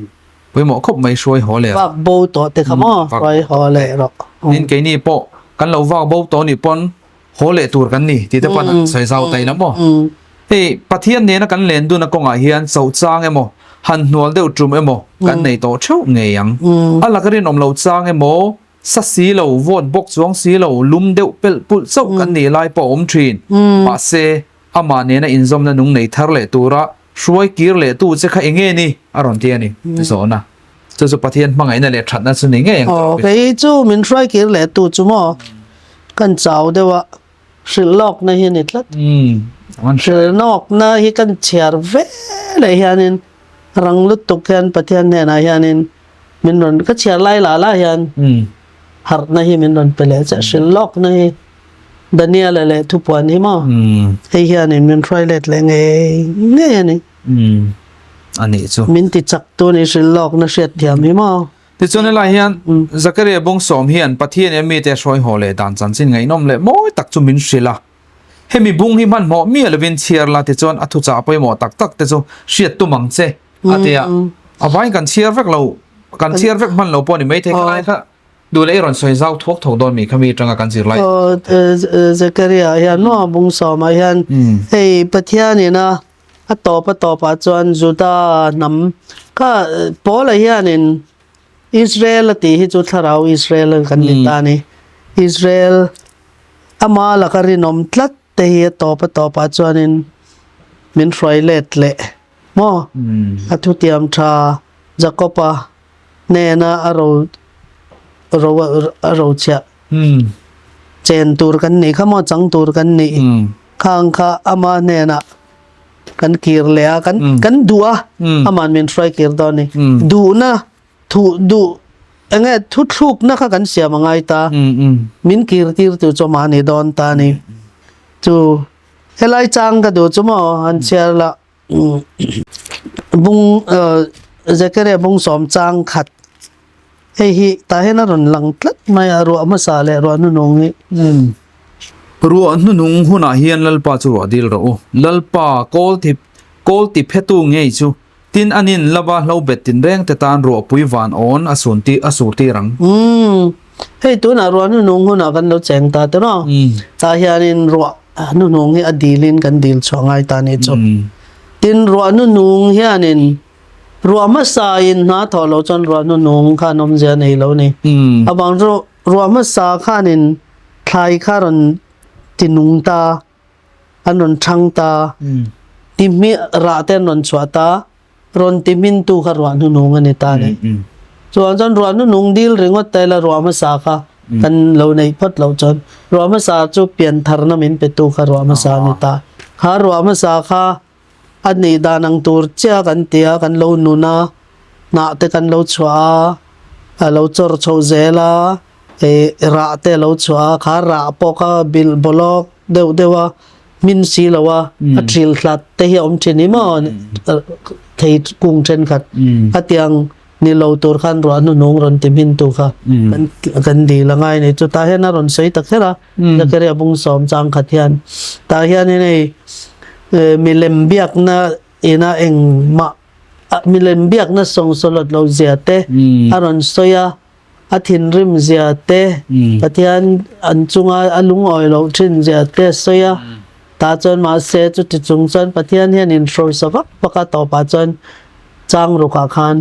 Pawimawh khawp mai hruai haw leh rawh. Vak bo tawh te kha maw hruai haw leh rawh. Tin keini pawh kan lo vak bo tawh nih pawn haw leh tur kan ni tih te pawn an sawi zau ta ila maw. Hei Pathian nena kan len duna kawngah hian chauh chang emaw han hnual deuh tum emaw kan nei tawh theuh ngei ang. A laka rinawm lo chang emaw sa si lo, vawt bawk chuang si lo, lum deuh pelh pulh chauh kan nih lai pawh a awm thin. Mahse Amah nena inzawmna nung nei thar leh tura hruai kir leh tu che kha enge ni? a rawn ti a ni. Zawhna chu chu Pathian hmangaihna leh thatna chu ni ngei ang tawh. Aw, kei chu min hruai kir leh tu chu maw kan chau deuh a, hrilhlawkna hi a ni tlat. Hrilhlawkna hi kan chhiar ve leh hianin rang lutuk hian Pathian hnenah hianin min rawn ka chhiar lai lah lah hian harhna hi min rawn pe leh che, hrilhlawkna hi. Daniela leh thupuan hi maw? Hei hianin min hruai let leh ngei ngei a ni. A nih chu. Min ti chak tu ni hrilh lawkna hriat thiam hi maw? Tichuan helai hian Zakaria bung sawm hian Pathian i mite hruai haw leh dan chanchin ngaihnawm leh mawi tak chu min hrilh a. Hemi bung hi hmanhmawh miah lovin chhiar la tichuan a thuchah pawimawh tak tak te chu hriat tum ang che a ti a. A vaiin kan chhiar vek lo, kan chhiar vek hman lo pawh a ni maithei khalai kha. Duh leh i rawn sawi zau thuak thuak dawn mi khami atanga kan zir lai. Aw Zekaria hian maw bung sawmah hian hei Pathianin a a tawp a tawpah chuan Juda hnam kha Paula hianin Israel a tih hi chu thlarau Israel kan ni ta a ni. Israel ama laka rinawm tlat te hi a tawp a tawpah chuanin min hruai let leh maw a thutiam tha Jakob-a hnena a ro ro a ro chhiah chen tur kan nih kha maw chang tur kan nih khang kha ama hnenah kan kir leh a kan kan duh a aman min hruai kir dawn a ni duhna thu duh enge thu thlukna kha kan siam a ngai ta min kir tir tu chu amah ni dawn ta a ni chu helai chang ka duh chu maw han chhiar lah Bung Zekaria bung sawm chang khat hei hi tah hian a rawn lang tlat mai a ruah hmasa leh ruah hnunung hi. Ruah hnunung hunah hian Lalpa chu ruah dil rawh u. Lalpa kawl ti kawl ti phetu ngei chu tin a nin lova hlo bet tinreng te tan ruahpui van awn a sun ti a sur tir ang. Umm hei tunah ruah hnunung hunah kan lo cheng ta te maw? Tah hianin ruah hnuhnung hi a dilin kan dil chhuah ngai ta nih chu. Tin ruah hnuhnung hianin ruah hmasa in hna thawh loh chuan ruah hnuhnung khan awmzia a nei lo a ni. Avang chu ruah hmasa khanin thlai kha rawn ti nung ta, an rawn thang ta, ti hmi rah te an rawn chhuah ta, rawn ti hmintu kha ruah hnuhnung a ni ta a ni. Chuan chuan ruah hnuhnung dil ringawt ta ila ruah hmasa kha kan lo neih phawt loh chuan ruah hmasa chu pian tharna min petu kha ruah hmasa a ni ta. Kha ruah hmasa kha a nih dan ang tur chiah kan ti a, kan lo nun a, hnah te kan lo chhuah a, a lo chawr chhoh zel a, ih rah te a lo chhuah a, kha rah pawh kha bilh bawlawk deuh deuh a, hmin si lo a, a thil hlat te hi a awm thin hi maw thei kung thenkhat a tiang ni lo tur khan ruah hnuhnung rawn ti hmin tu kha kan kan dil a ngai a ni. Chutah hian a rawn sawi ta kher a, Zakaria bung sawm chang khat hian tah hianin hei milem biakna ina engmah milem biakna sawngsawlawt lo zia te a rawn sawi a. A thinrim zia te, Pathian an chunga a lungawi loh thin zia te a sawi a. Tah chuan mahse chuti chung chuan Pathian hian inhruaisa vak vak a tawpah chuan chang rukah khan,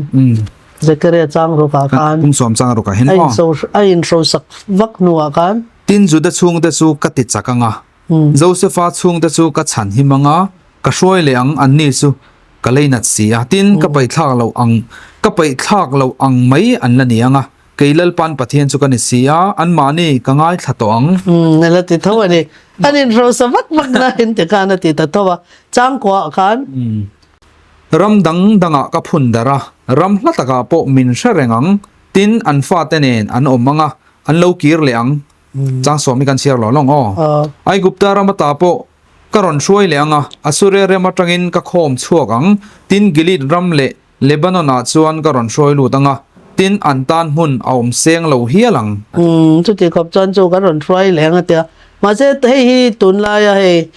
Zekaria chang rukah khan, Kum sawm chang rukah hian maw? A inhruaisak vak hnuah khan. Tin Juda chhungte chu ka ti chak ang a, Josefa chhungte chu ka chhan him ang a, ka hruai leh ang, anni chu ka leinat si a, tin, ka paihthlak loh ang, ka paihthlak loh ang mai an la ni ang a, kei Lalpan Pathian chu ka ni si a, anmahni ka ngaithla tawh ang. Umm, a la ti tho a ni. An inhrosa vak vak nain ti khan a ti ta tho a, changkuaah khan. Ram dang dangah ka phun darh a, ram hla takah pawh min hre reng ang, tin, an fate nen an awm ang a, an lo kir leh ang. Chang sawm hi kan chhiar lo lawng aw. Aigupta ram ata pawh ka rawn hruai leh ang a, Asuria ram atangin ka khawm chhuak ang, tin Gilead ram leh Lebanon ah chuan ka rawn hruai lut ang a, tin an tan hmun a awm seng lo hial ang. Umm, chuti khawp chuan chu kan rawn hruai leh ang a tia. Mahse hei hi tunlaia hei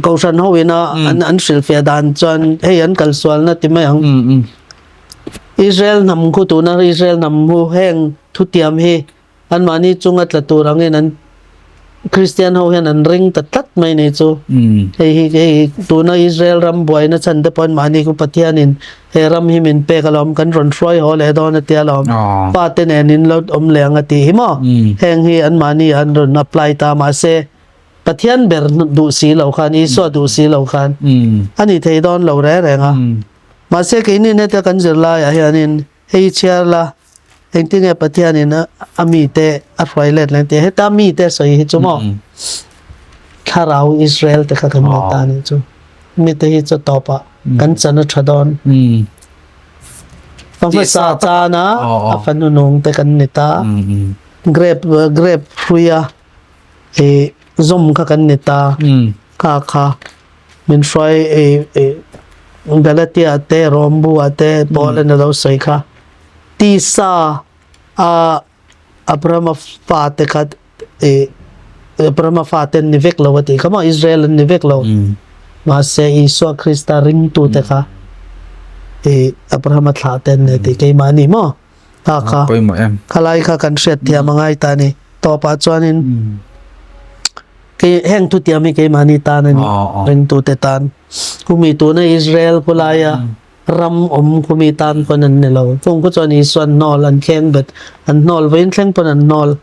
Kohhran ho ina an hrilhfiah dan chuan hei an kalsualna ti mai ang. Israel hnam khu tuna Israel hnam hu heng thutiam hi Anmahni chunga tla tur angin an Kristian ho hian an ring ta tlat mai ni chu. Hei hi hei tuna Israel ram buaina chhan te pawh anmahni khu Pathianin he ram hi min pek alawm kan rawn hruai haw leh dawn a tia alawm. Fate nen in lo awm leh ang a tih hi maw. Heng hi anmahni an rawn apply ta mahse Pathian ber duh si lo khan Isua duh si lo khan a ni thei dawn lo reng reng a. Mahse keini heta kan zirlaiah hianin hei chhiar la Engtinge Pathianin a mite a hruai let leng tih heta mite sawi hi chu maw thlarau Israel te kha kan la ta nih chu mite hi chu tawpah kan chan a tha dawn fa hmasa chana a fanu nung te kan ni ta grape grape hruia e zawm kha kan ni ta kha kha min hruai e Galatia te Rom bu ah te Paul an alo sawi kha Tisa a Abrahama fate kha eh Abrahama fate an ni vek lo a tih kha maw Israel an ni vek lo mahse Isua Krista ringtute kha eh Abrahama thlah te an ni tih keimah a ni maw. Kha kha. Pawimawh em. Khalai kha kan hriat thiam a ngai ta a ni. Tawpah chuanin kei heng thutiam hi keimahni tan a ni. Ringtute tan. Khumi tuna Israel khawlaia ram awm khumi tan pawn an ni lo. Chung khu chuan Isuan hnawl an thleng bet an hnawl vawiin thleng pawn an hnawl.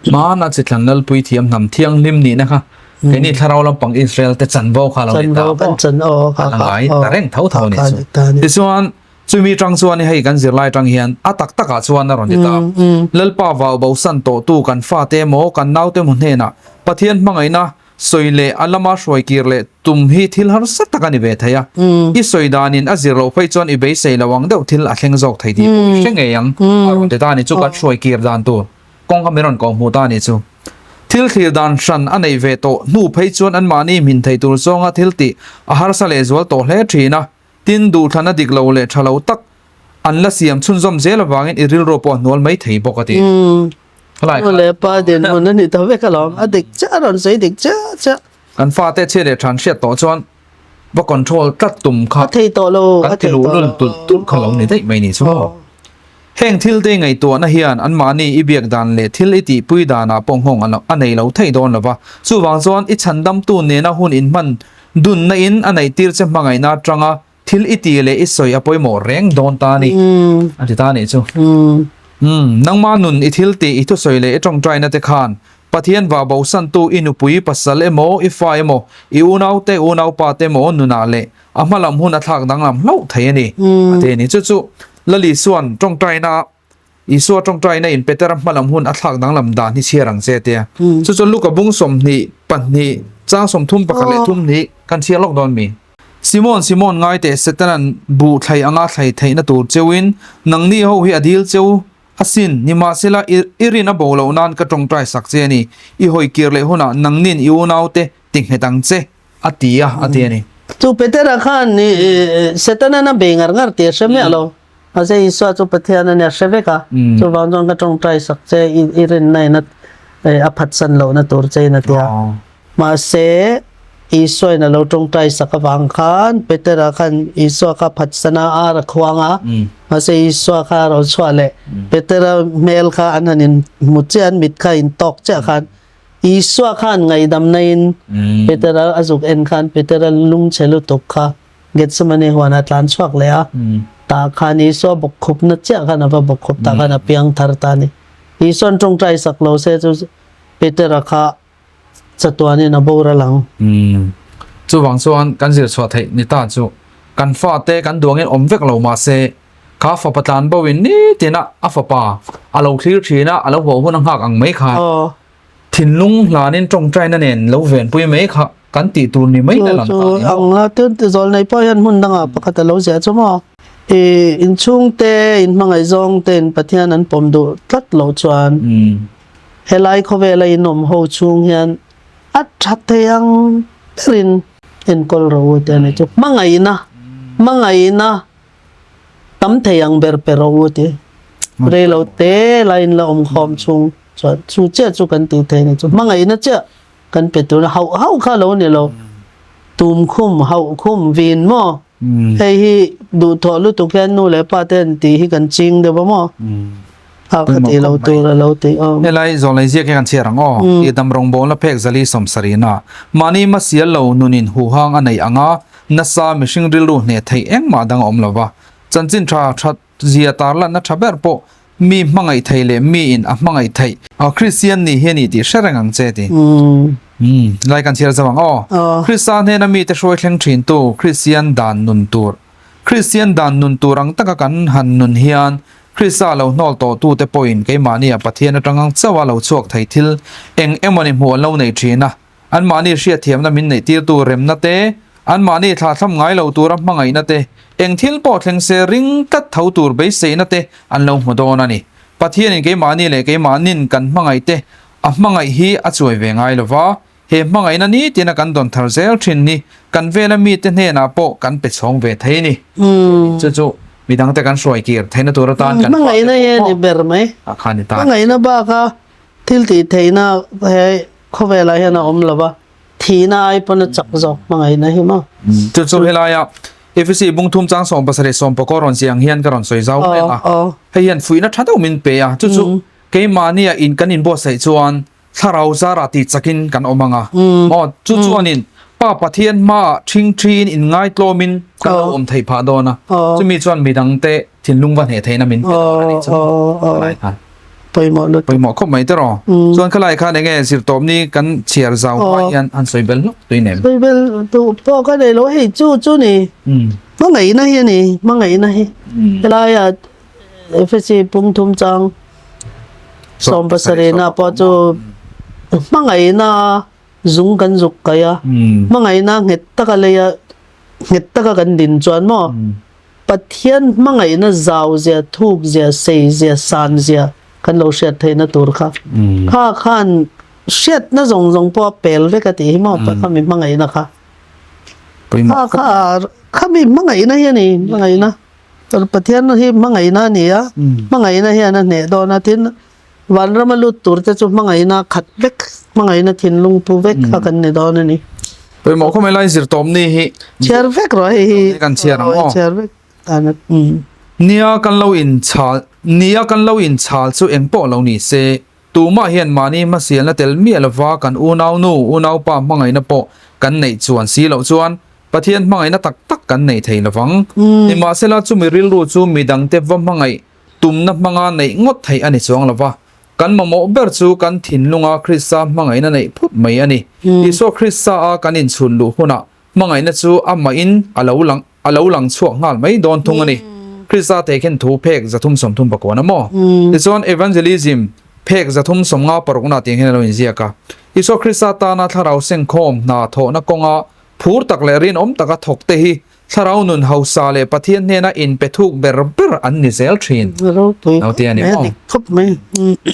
Hmana chi thlan lalpui thiam hnam thianghlim nihna kha keini thlarau lampang Israel te chanvo kha lo ni ta maw? A la ngai ta reng tho tho a ni chu. Tichuan chumi tang chuan hei kan zirlai tang hian a tak takah chuan a rawn ti ta. Lalpa vau bosan tawhtu kan fate emaw kan naute emaw hnenah Pathian hmangaihna Sawi leh a lama hruai kir leh tum hi thil harsa tak a ni ve thei a. I sawi danin a zir loh phei chuan i beisei lo ang deuh thil a thleng zawk thei tih pawh i hre ngei ang. A rawn ti ta a ni chu kan hruai kir dan tur kawng kha min rawn kawh hmuh ta a ni chu. Thil thlir dan hran a neih ve tawh hnu phei chuan anmahni hmin thei tur zawnga thil tih a harsa lehzual tawh hle thin a. Tin, duhthlanna dik lo leh tha lo tak an la siam chhunzawm zel avangin i rilru pawh a hnual mai thei bawk a ti. Helai kha. Leh pa dinhmun a ni ta vek alawm. A dik chiah a rawn sawi dik chiah chiah. Kan fate chhia leh than hriat tawh chuan va control tlat tum kha A thei tawh lo. Kan ti luh lul tulh tulh kha lo ni daih mai ni chu maw. Heng thil te ngaihtuahna hian anmahni i biak dan leh thil i tihpui danah pawh nghawng a nei lo thei dawn lo va. Chuvang chuan i chhandamtu nena hun inhman Dunna in a neih tir che hmangaihna atanga thil i tih leh i sawi a pawimawh reng dawn ta a ni, a ti ta a nih chu. Umm, nangma nun i thil tih, i thusawi leh i tawngtaina te khan Pathian vah bosantu i nupui, pasal emaw, i fa emaw, i unaute, unaupa te emaw nunah leh a hmalam hun a thlak danglam hlauh thei a ni, a ti a ni. Chu chu Lalisuan tawngtaina Isua tawngtaina in Petera hmalam hun a thlak danglam dan hi chhiar ang che tia. Chu chuan Luka bung 22 chang 30 pakhat leh thum hnih kan chhiar lawk dawn mi. Simon, Simon ngai teh Setanan buh thlai anga thlai theihna tur cheuin nangni ho hi a dil cheu asin, nimahsela i rin a bo loh nan ka tawngtai sak che a ni. I hawi kir leh hunah nangnin i unaute ti nghet ang che a ti a, a ti a ni. Chu Petera khan Setanan a bei ngar ngar tih a hre miah lo. Mahse Isua chu Pathian a nia hre vek a, chuvang chuan ka tawngtai sak che i rinna in a phatsan lohna tur che in a ti a. Mahse Isua in a lo tawngtai sak avang khan Petera khan Isua kha phatsan a, ar a khuang a, mahse Isua kha a rawn chhuah leh. Petera hmel kha an han in hmu chiah, an mit kha in tawk chiah khan Isua khan ngaihdamna in Petera a zuk en khan Petera lungchhe lutuk kha Gethsemane huan a tlan chhuak leh a, tah khan Isua bawkkhupna chiah khan a va bawkkhup, tah khan a piang thar ta a ni. Isua'n tawngtai sak lo se chu Petera kha chatuanin a boral ang. Chuvang chuan kan zir chhuah theih ni ta chu kan fate kan duangin awm vek lo mahse kha fapa tlan bo in nitin a a fapa a lo thlir thin a, a lo haw hun a nghak ang mai khan Thinlung hlanin tawngtaina nen lo venpui mai kha kan tih tur ni mai na lang ta ni maw? Ang a, tin zawl nei pawh hian hmun dangah pakhat a lo ziah chu maw? I inchhungte, in hmangaihzawng te in Pathian an pawm duh tlat loh chuan helai khawvela in awm ho chhung hian a tha thei ang berin enkawl rawh u tih a ni chu. Hmangaihna, hmangaihna tam thei ang ber pe rawh u ti. Rei lo te la in la awm khawm chhung chuan chu chiah chu kan tih thei ni chu hmangaihna chiah kan pe tur hauh hauh kha lo ni lo tum khum hauh khum vin maw hei hi duhthawh lutuk hian nu leh pa te an tih hi kan ching deuh a maw a kha ti lo tur a lo ti awm. Helai zawlei ziak hi kan chhiar ang aw. I dam rawngbawlna phek zali 70 na mahni masial lo nunin huhang a neih anga Nasa mihring rilru hneh theih engmah dang a awm lo va, chanchin tha that zia tarlanna tha ber pawh mi hmangaih theih leh miin a hmangaih theih Kristian nih hi a ni tih hre reng ang che ti. Lai kan chhiar zo ang aw. Krista hnena mite hruai thleng thintu Kristian dan nun tur. Kristian dan nun tur ang taka kan han nun hian Krista lo hnawl tawhtute pawhin keimahnia Pathian atang ang chauha lo chhuak thei thil eng emawni hmuh an lo nei thin a. Anmahni hriatthiamna min neihtirtu remna te, anmahni thlahthlam ngai lo tura hmangaihna te, eng thil pawh thleng se ring tlat tho tur beiseihna te an lo hmu dawn a ni. Pathianin keimahni leh keimahnin kan hmangaih te a hmangaih hi a chuai ve ngai lo va, he hmangaihna nitina kan dawn thar zel thin hi kan vela mite hnenah pawh kan pe chhawng ve thei a ni. Chu chu midangte kan hruai kir theihna tur atan kan Hmangaihna hi a ni ber mai. Hmangaihna baka thil tih theihna he Khawvelah hian a awm lo va, thihna ai pawn a chak zawk hmangaihna hi maw? Chu chu helaia Efesi bung thum chang 17 10 rawn ziah ang hian ka rawn sawi zau mek a. Hei hian fuihna tha deuh min pe a, chu chu keimahnia in kan inbuatsaih chuan Thlarau zarah tih chakin kan awm ang a, maw? Chu chuanin Pa Pathian hmaah ṭhingṭhiin inngaitlawmin kan lo awm theih phah dawn a, chumi chuan midangte thinlung va hneh theihna min pe dawn a nih chu khalai khan. Pawimawh lutuk. Pawimawh khawp mai tiraw? Chuan khalai khan enge zirtawpni kan chhiar zau hma hian han sawi bel hlawk tui nem? Sawi bel duh pawh ka nei lo, hei chu chu ni hmangaihna hi a ni, hmangaihna hi helaiah Efesi pungthum chang 17 na pawh chu hmangaihna zung kan zuk kai a, hmangaihna nghet taka leia nghet taka kan din chuan maw Pathian hmangaihna zau zia, thuk zia, sei zia, san zia kan lo hriat theihna tur kha kha khan hriatna zawng zawng pawh a pel vek a tih hi maw khami hmangaihna kha kha kha khami hmangaihna hi a ni hmangaihna. Pathian hi hmangaihna a ni a, hmangaihna hian a hneh dawn a, tin vanrama lut tur te chu hmangaihna khat vek, hmangaihna thinlung pu vek kha kan ni dawn a ni. Pawimawh khawp mai lai zirtawp ni hi. Chhiar vek rawh hei hi. Kan chhiar ang aw. Chhiar vek dan a. Nia kan lo inchhal, nia kan lo inchhal chu engpawh lo ni se, Tumah hian mahni hmasialna tel miah lova kan unaunu, unaupa hmangaihna pawh kan neih chuan si loh chuan Pathian hmangaihna tak tak kan nei thei lovang. Nimahsela chumi rilru chu midangte va hmangaih tumna hmanga neih ngawt theih a ni chuang lova. Kan mamawh ber chu kan thinlunga Krista hmangaihna neih phut mai a ni. Isua Krista a kan inchhun luh hunah Hmangaihna chu amahin a lo lang a lo lang chhuak nghal mai dawn thung a ni. Krista tehkhin thu phek 330 pakuan a maw? Tichuan Evangelism phek 350 parukna tih hian a lo inziak a. Isua Krista tana thlarau sengkhawm hna thawhna kawnga phur tak leh rinawm taka thawk te hi thlarau nun hausa leh Pathian hnena inpe thuk ber ber an ni zel thin. Naute a ni maw?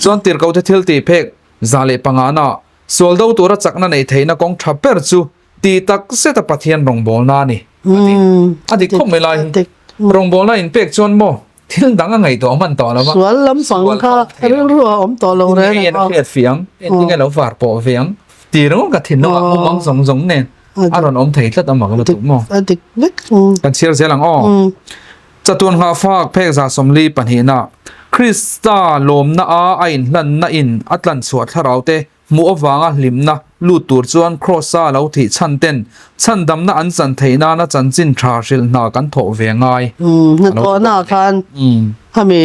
Chuan tirhkohte thiltih phek 105 na sual do tura chakna neih theihna kawng tha ber chu Ti tak zet a Pathian rawngbawlna a ni, a ti. A dik khawp mai lai hi. Rawngbawlna in pek chuan maw thil dang a ngaihtuah hman tawh lo va. Sual lampang kha rilru a awm tawh lo reng a. Hriat fiang, engtin nge lo var pawh ve ang ti ringawt ka thinlung ah mumang zawng zawng nen a rawn awm thei tlat a mak lutuk maw. A dik vek. Kan chhiar zel ang aw. Chatuan nghahfak phek 42 na Krista lawmna a a inhlanna in a tlanchhuah thlarau te Hmuh avanga hlimna lut tur chuan Kraws-a lo thih chhan ten chhandamna an chan theih nana chanchin tha hrilh hna kan thawh ve ngai. Hnathawhna ah khan khami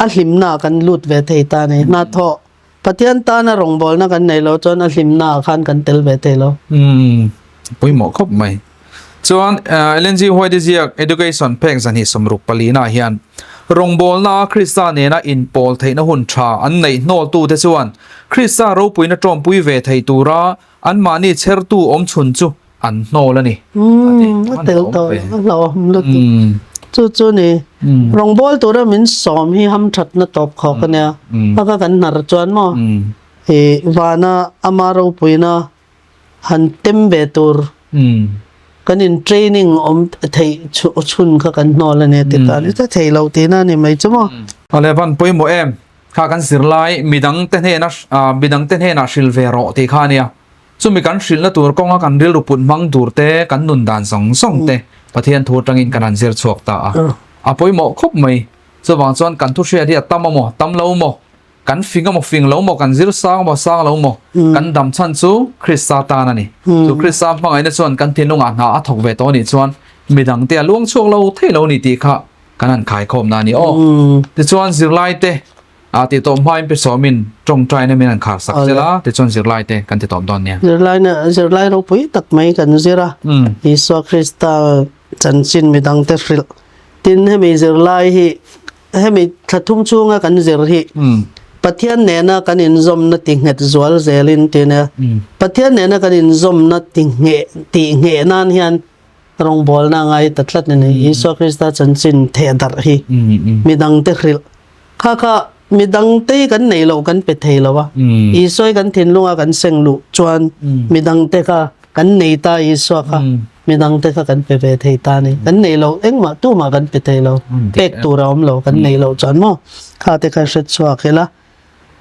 a hlimna ah kan lut ve thei ta a ni. Hnathawh Pathian tana rawngbawlna kan neih loh chuan a hlimna ah khan kan tel ve thei lo. Pawimawh khawp mai. Chuan Ellen G. White-i ziak Education phek 264 naah hian rawngbawlnaa Krista nena inpawl theihna hun tha an neih hnawltute chuan Krista ropuina tawmpui ve thei tura anmahni chhertu awmchhun chu an hnawl a ni. A ti. A tel tawh a hlauhawm lutuk. Chu chu ni. Rawngbâwl tura min sawm hi hamthatna tawp khawk a nia. Haka kan hnar chuan maw i vana ama ropuina han tem ve tur kan in training awm theih chhun kha kan hnawl a ni a ti ta a ni. Ta thei lo tihna a ni mai chu maw. Awle van pawimawh em kha kan zirlai midang te hnena midang te hnenah hrilh ve rawh tih kha a nia. Chumi kan hrilhna tur kawnga kan rilru put hmang tur te kan nun dan zawng zawng te Pathian thu atangin kan han zir chhuak ta a. A pawimawh khawp mai. Chuvang chuan kan thu hriat hi a tam a maw tam lo maw Kan fing emaw fing lo maw, kan zir sang emaw sang lo maw, kan dam chhan chu Krista tan a ni. Chu Krista hmangaihna chuan kan thinlungah hna a thawk ve tawh a nih chuan midangte a luang chhuak lo thei lo a ni tih kha kan han khaikhawmna a ni aw. Tichuan zirlaite ah tih tawp hmain pe sawmin tawngtaina min han khar sak zel a, tichuan zirlaite kan ti tawp dawn nia. Zirlaina zirlai ropui tak mai kan zir a, Isua Krista chanchin midangte hrilh. Tin hemi zirlai hi Hemi thla thum chhunga kan zir hi Pathian nena kan inzawmna ti nghet zual zelin ti nia. Pathian nena kan inzawmna ti ngheh tih ngheh nan hian rawngbawlna a ngai ta tlat a ni. Isua Krista chanchin theh darh hi midangte hrilh kha kha midangte hi kan nei lo kan pe thei lo a. Isua hi kan thinlunga kan seng luh chuan midangte kha Kan nei ta Isua kha midangte kha kan pe ve thei ta a ni. Kan nei lo engmah tumah kan pe thei lo. Pek tur a awm lo kan nei loh chuan maw kha te kha hre chhuak ila.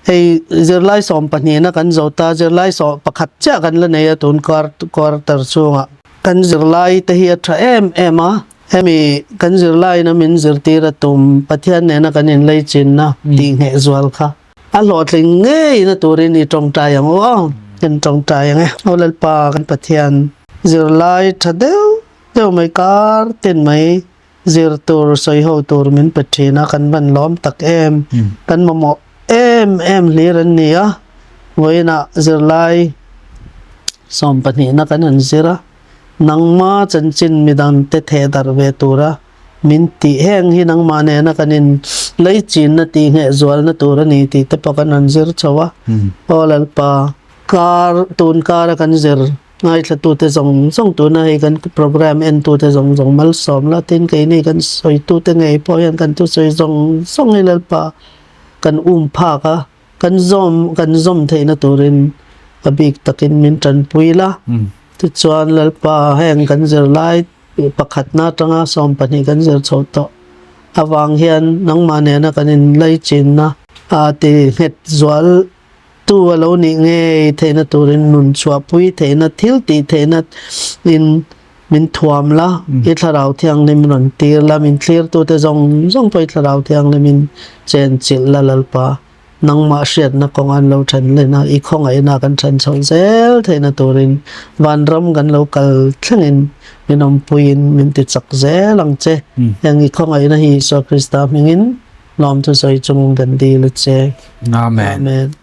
Hei zirlai sawm pahnihna kan zo ta zirlai sawm pakhat chiah kan la nei a tun quarter chhungah. Kan zirlai te hi a tha em em a. Hemi kan zirlaina min zirtir a tum Pathian nena kan inleichinna tihngheh zual kha a hlawhtling ngeina turin i tawngtai ang u aw. Kan tawngtai ang e. Aw Lalpa kan Pathian zirlai tha deuh deuh mai kar tin mai zir tur sawi ho tur min pe thin a kan van lawm tak em. Kan mamawh em em hlir an ni a. Vawiinah zirlai sawmpahnihna kan han zir a. Nangma chanchin midangte theh darh ve tura min tih heng hi nangmah nena kan in leichinna tih ngheh zualna tur a ni tih te pawh kan rawn zir chho a. Aw Lalpa, kar tun kara kan zir ngaithlatute zawng zawng tuna hei kan programme entute zawng zawng malsawm la tin keini kan sawitute ngei pawh hian kan thusawi zawng zawng hi Lalpa kan um phak a. Kan zawm kan zawm theihna turin a bik takin min tanpui la. Tichuan Lalpa heng kan zirlai pakhatna atanga 12 kan zir chho tawh avang hian nangmah nena kan inlaichinna a ti nghet zual tu a lo nih ngei theihna turin nun chhuahpui theihna thil tih theihna in min thuam la, i Thlarau Thianghlim rawn tir la, min thlirtute zawng zawng pawh i Thlarau Thianghlim in chenchilh la Lalpa. Nangmah hriatna kawng an lo then len a, i khawngaihna kan then chhoh zel theihna turin vanram kan lo kal thlengin min awmpuiin min ti chak zel ang che. Heng i khawngaihna hi Isua Krista hmingin lawmthu sawi chungin kan dil a che. Amen. Amen.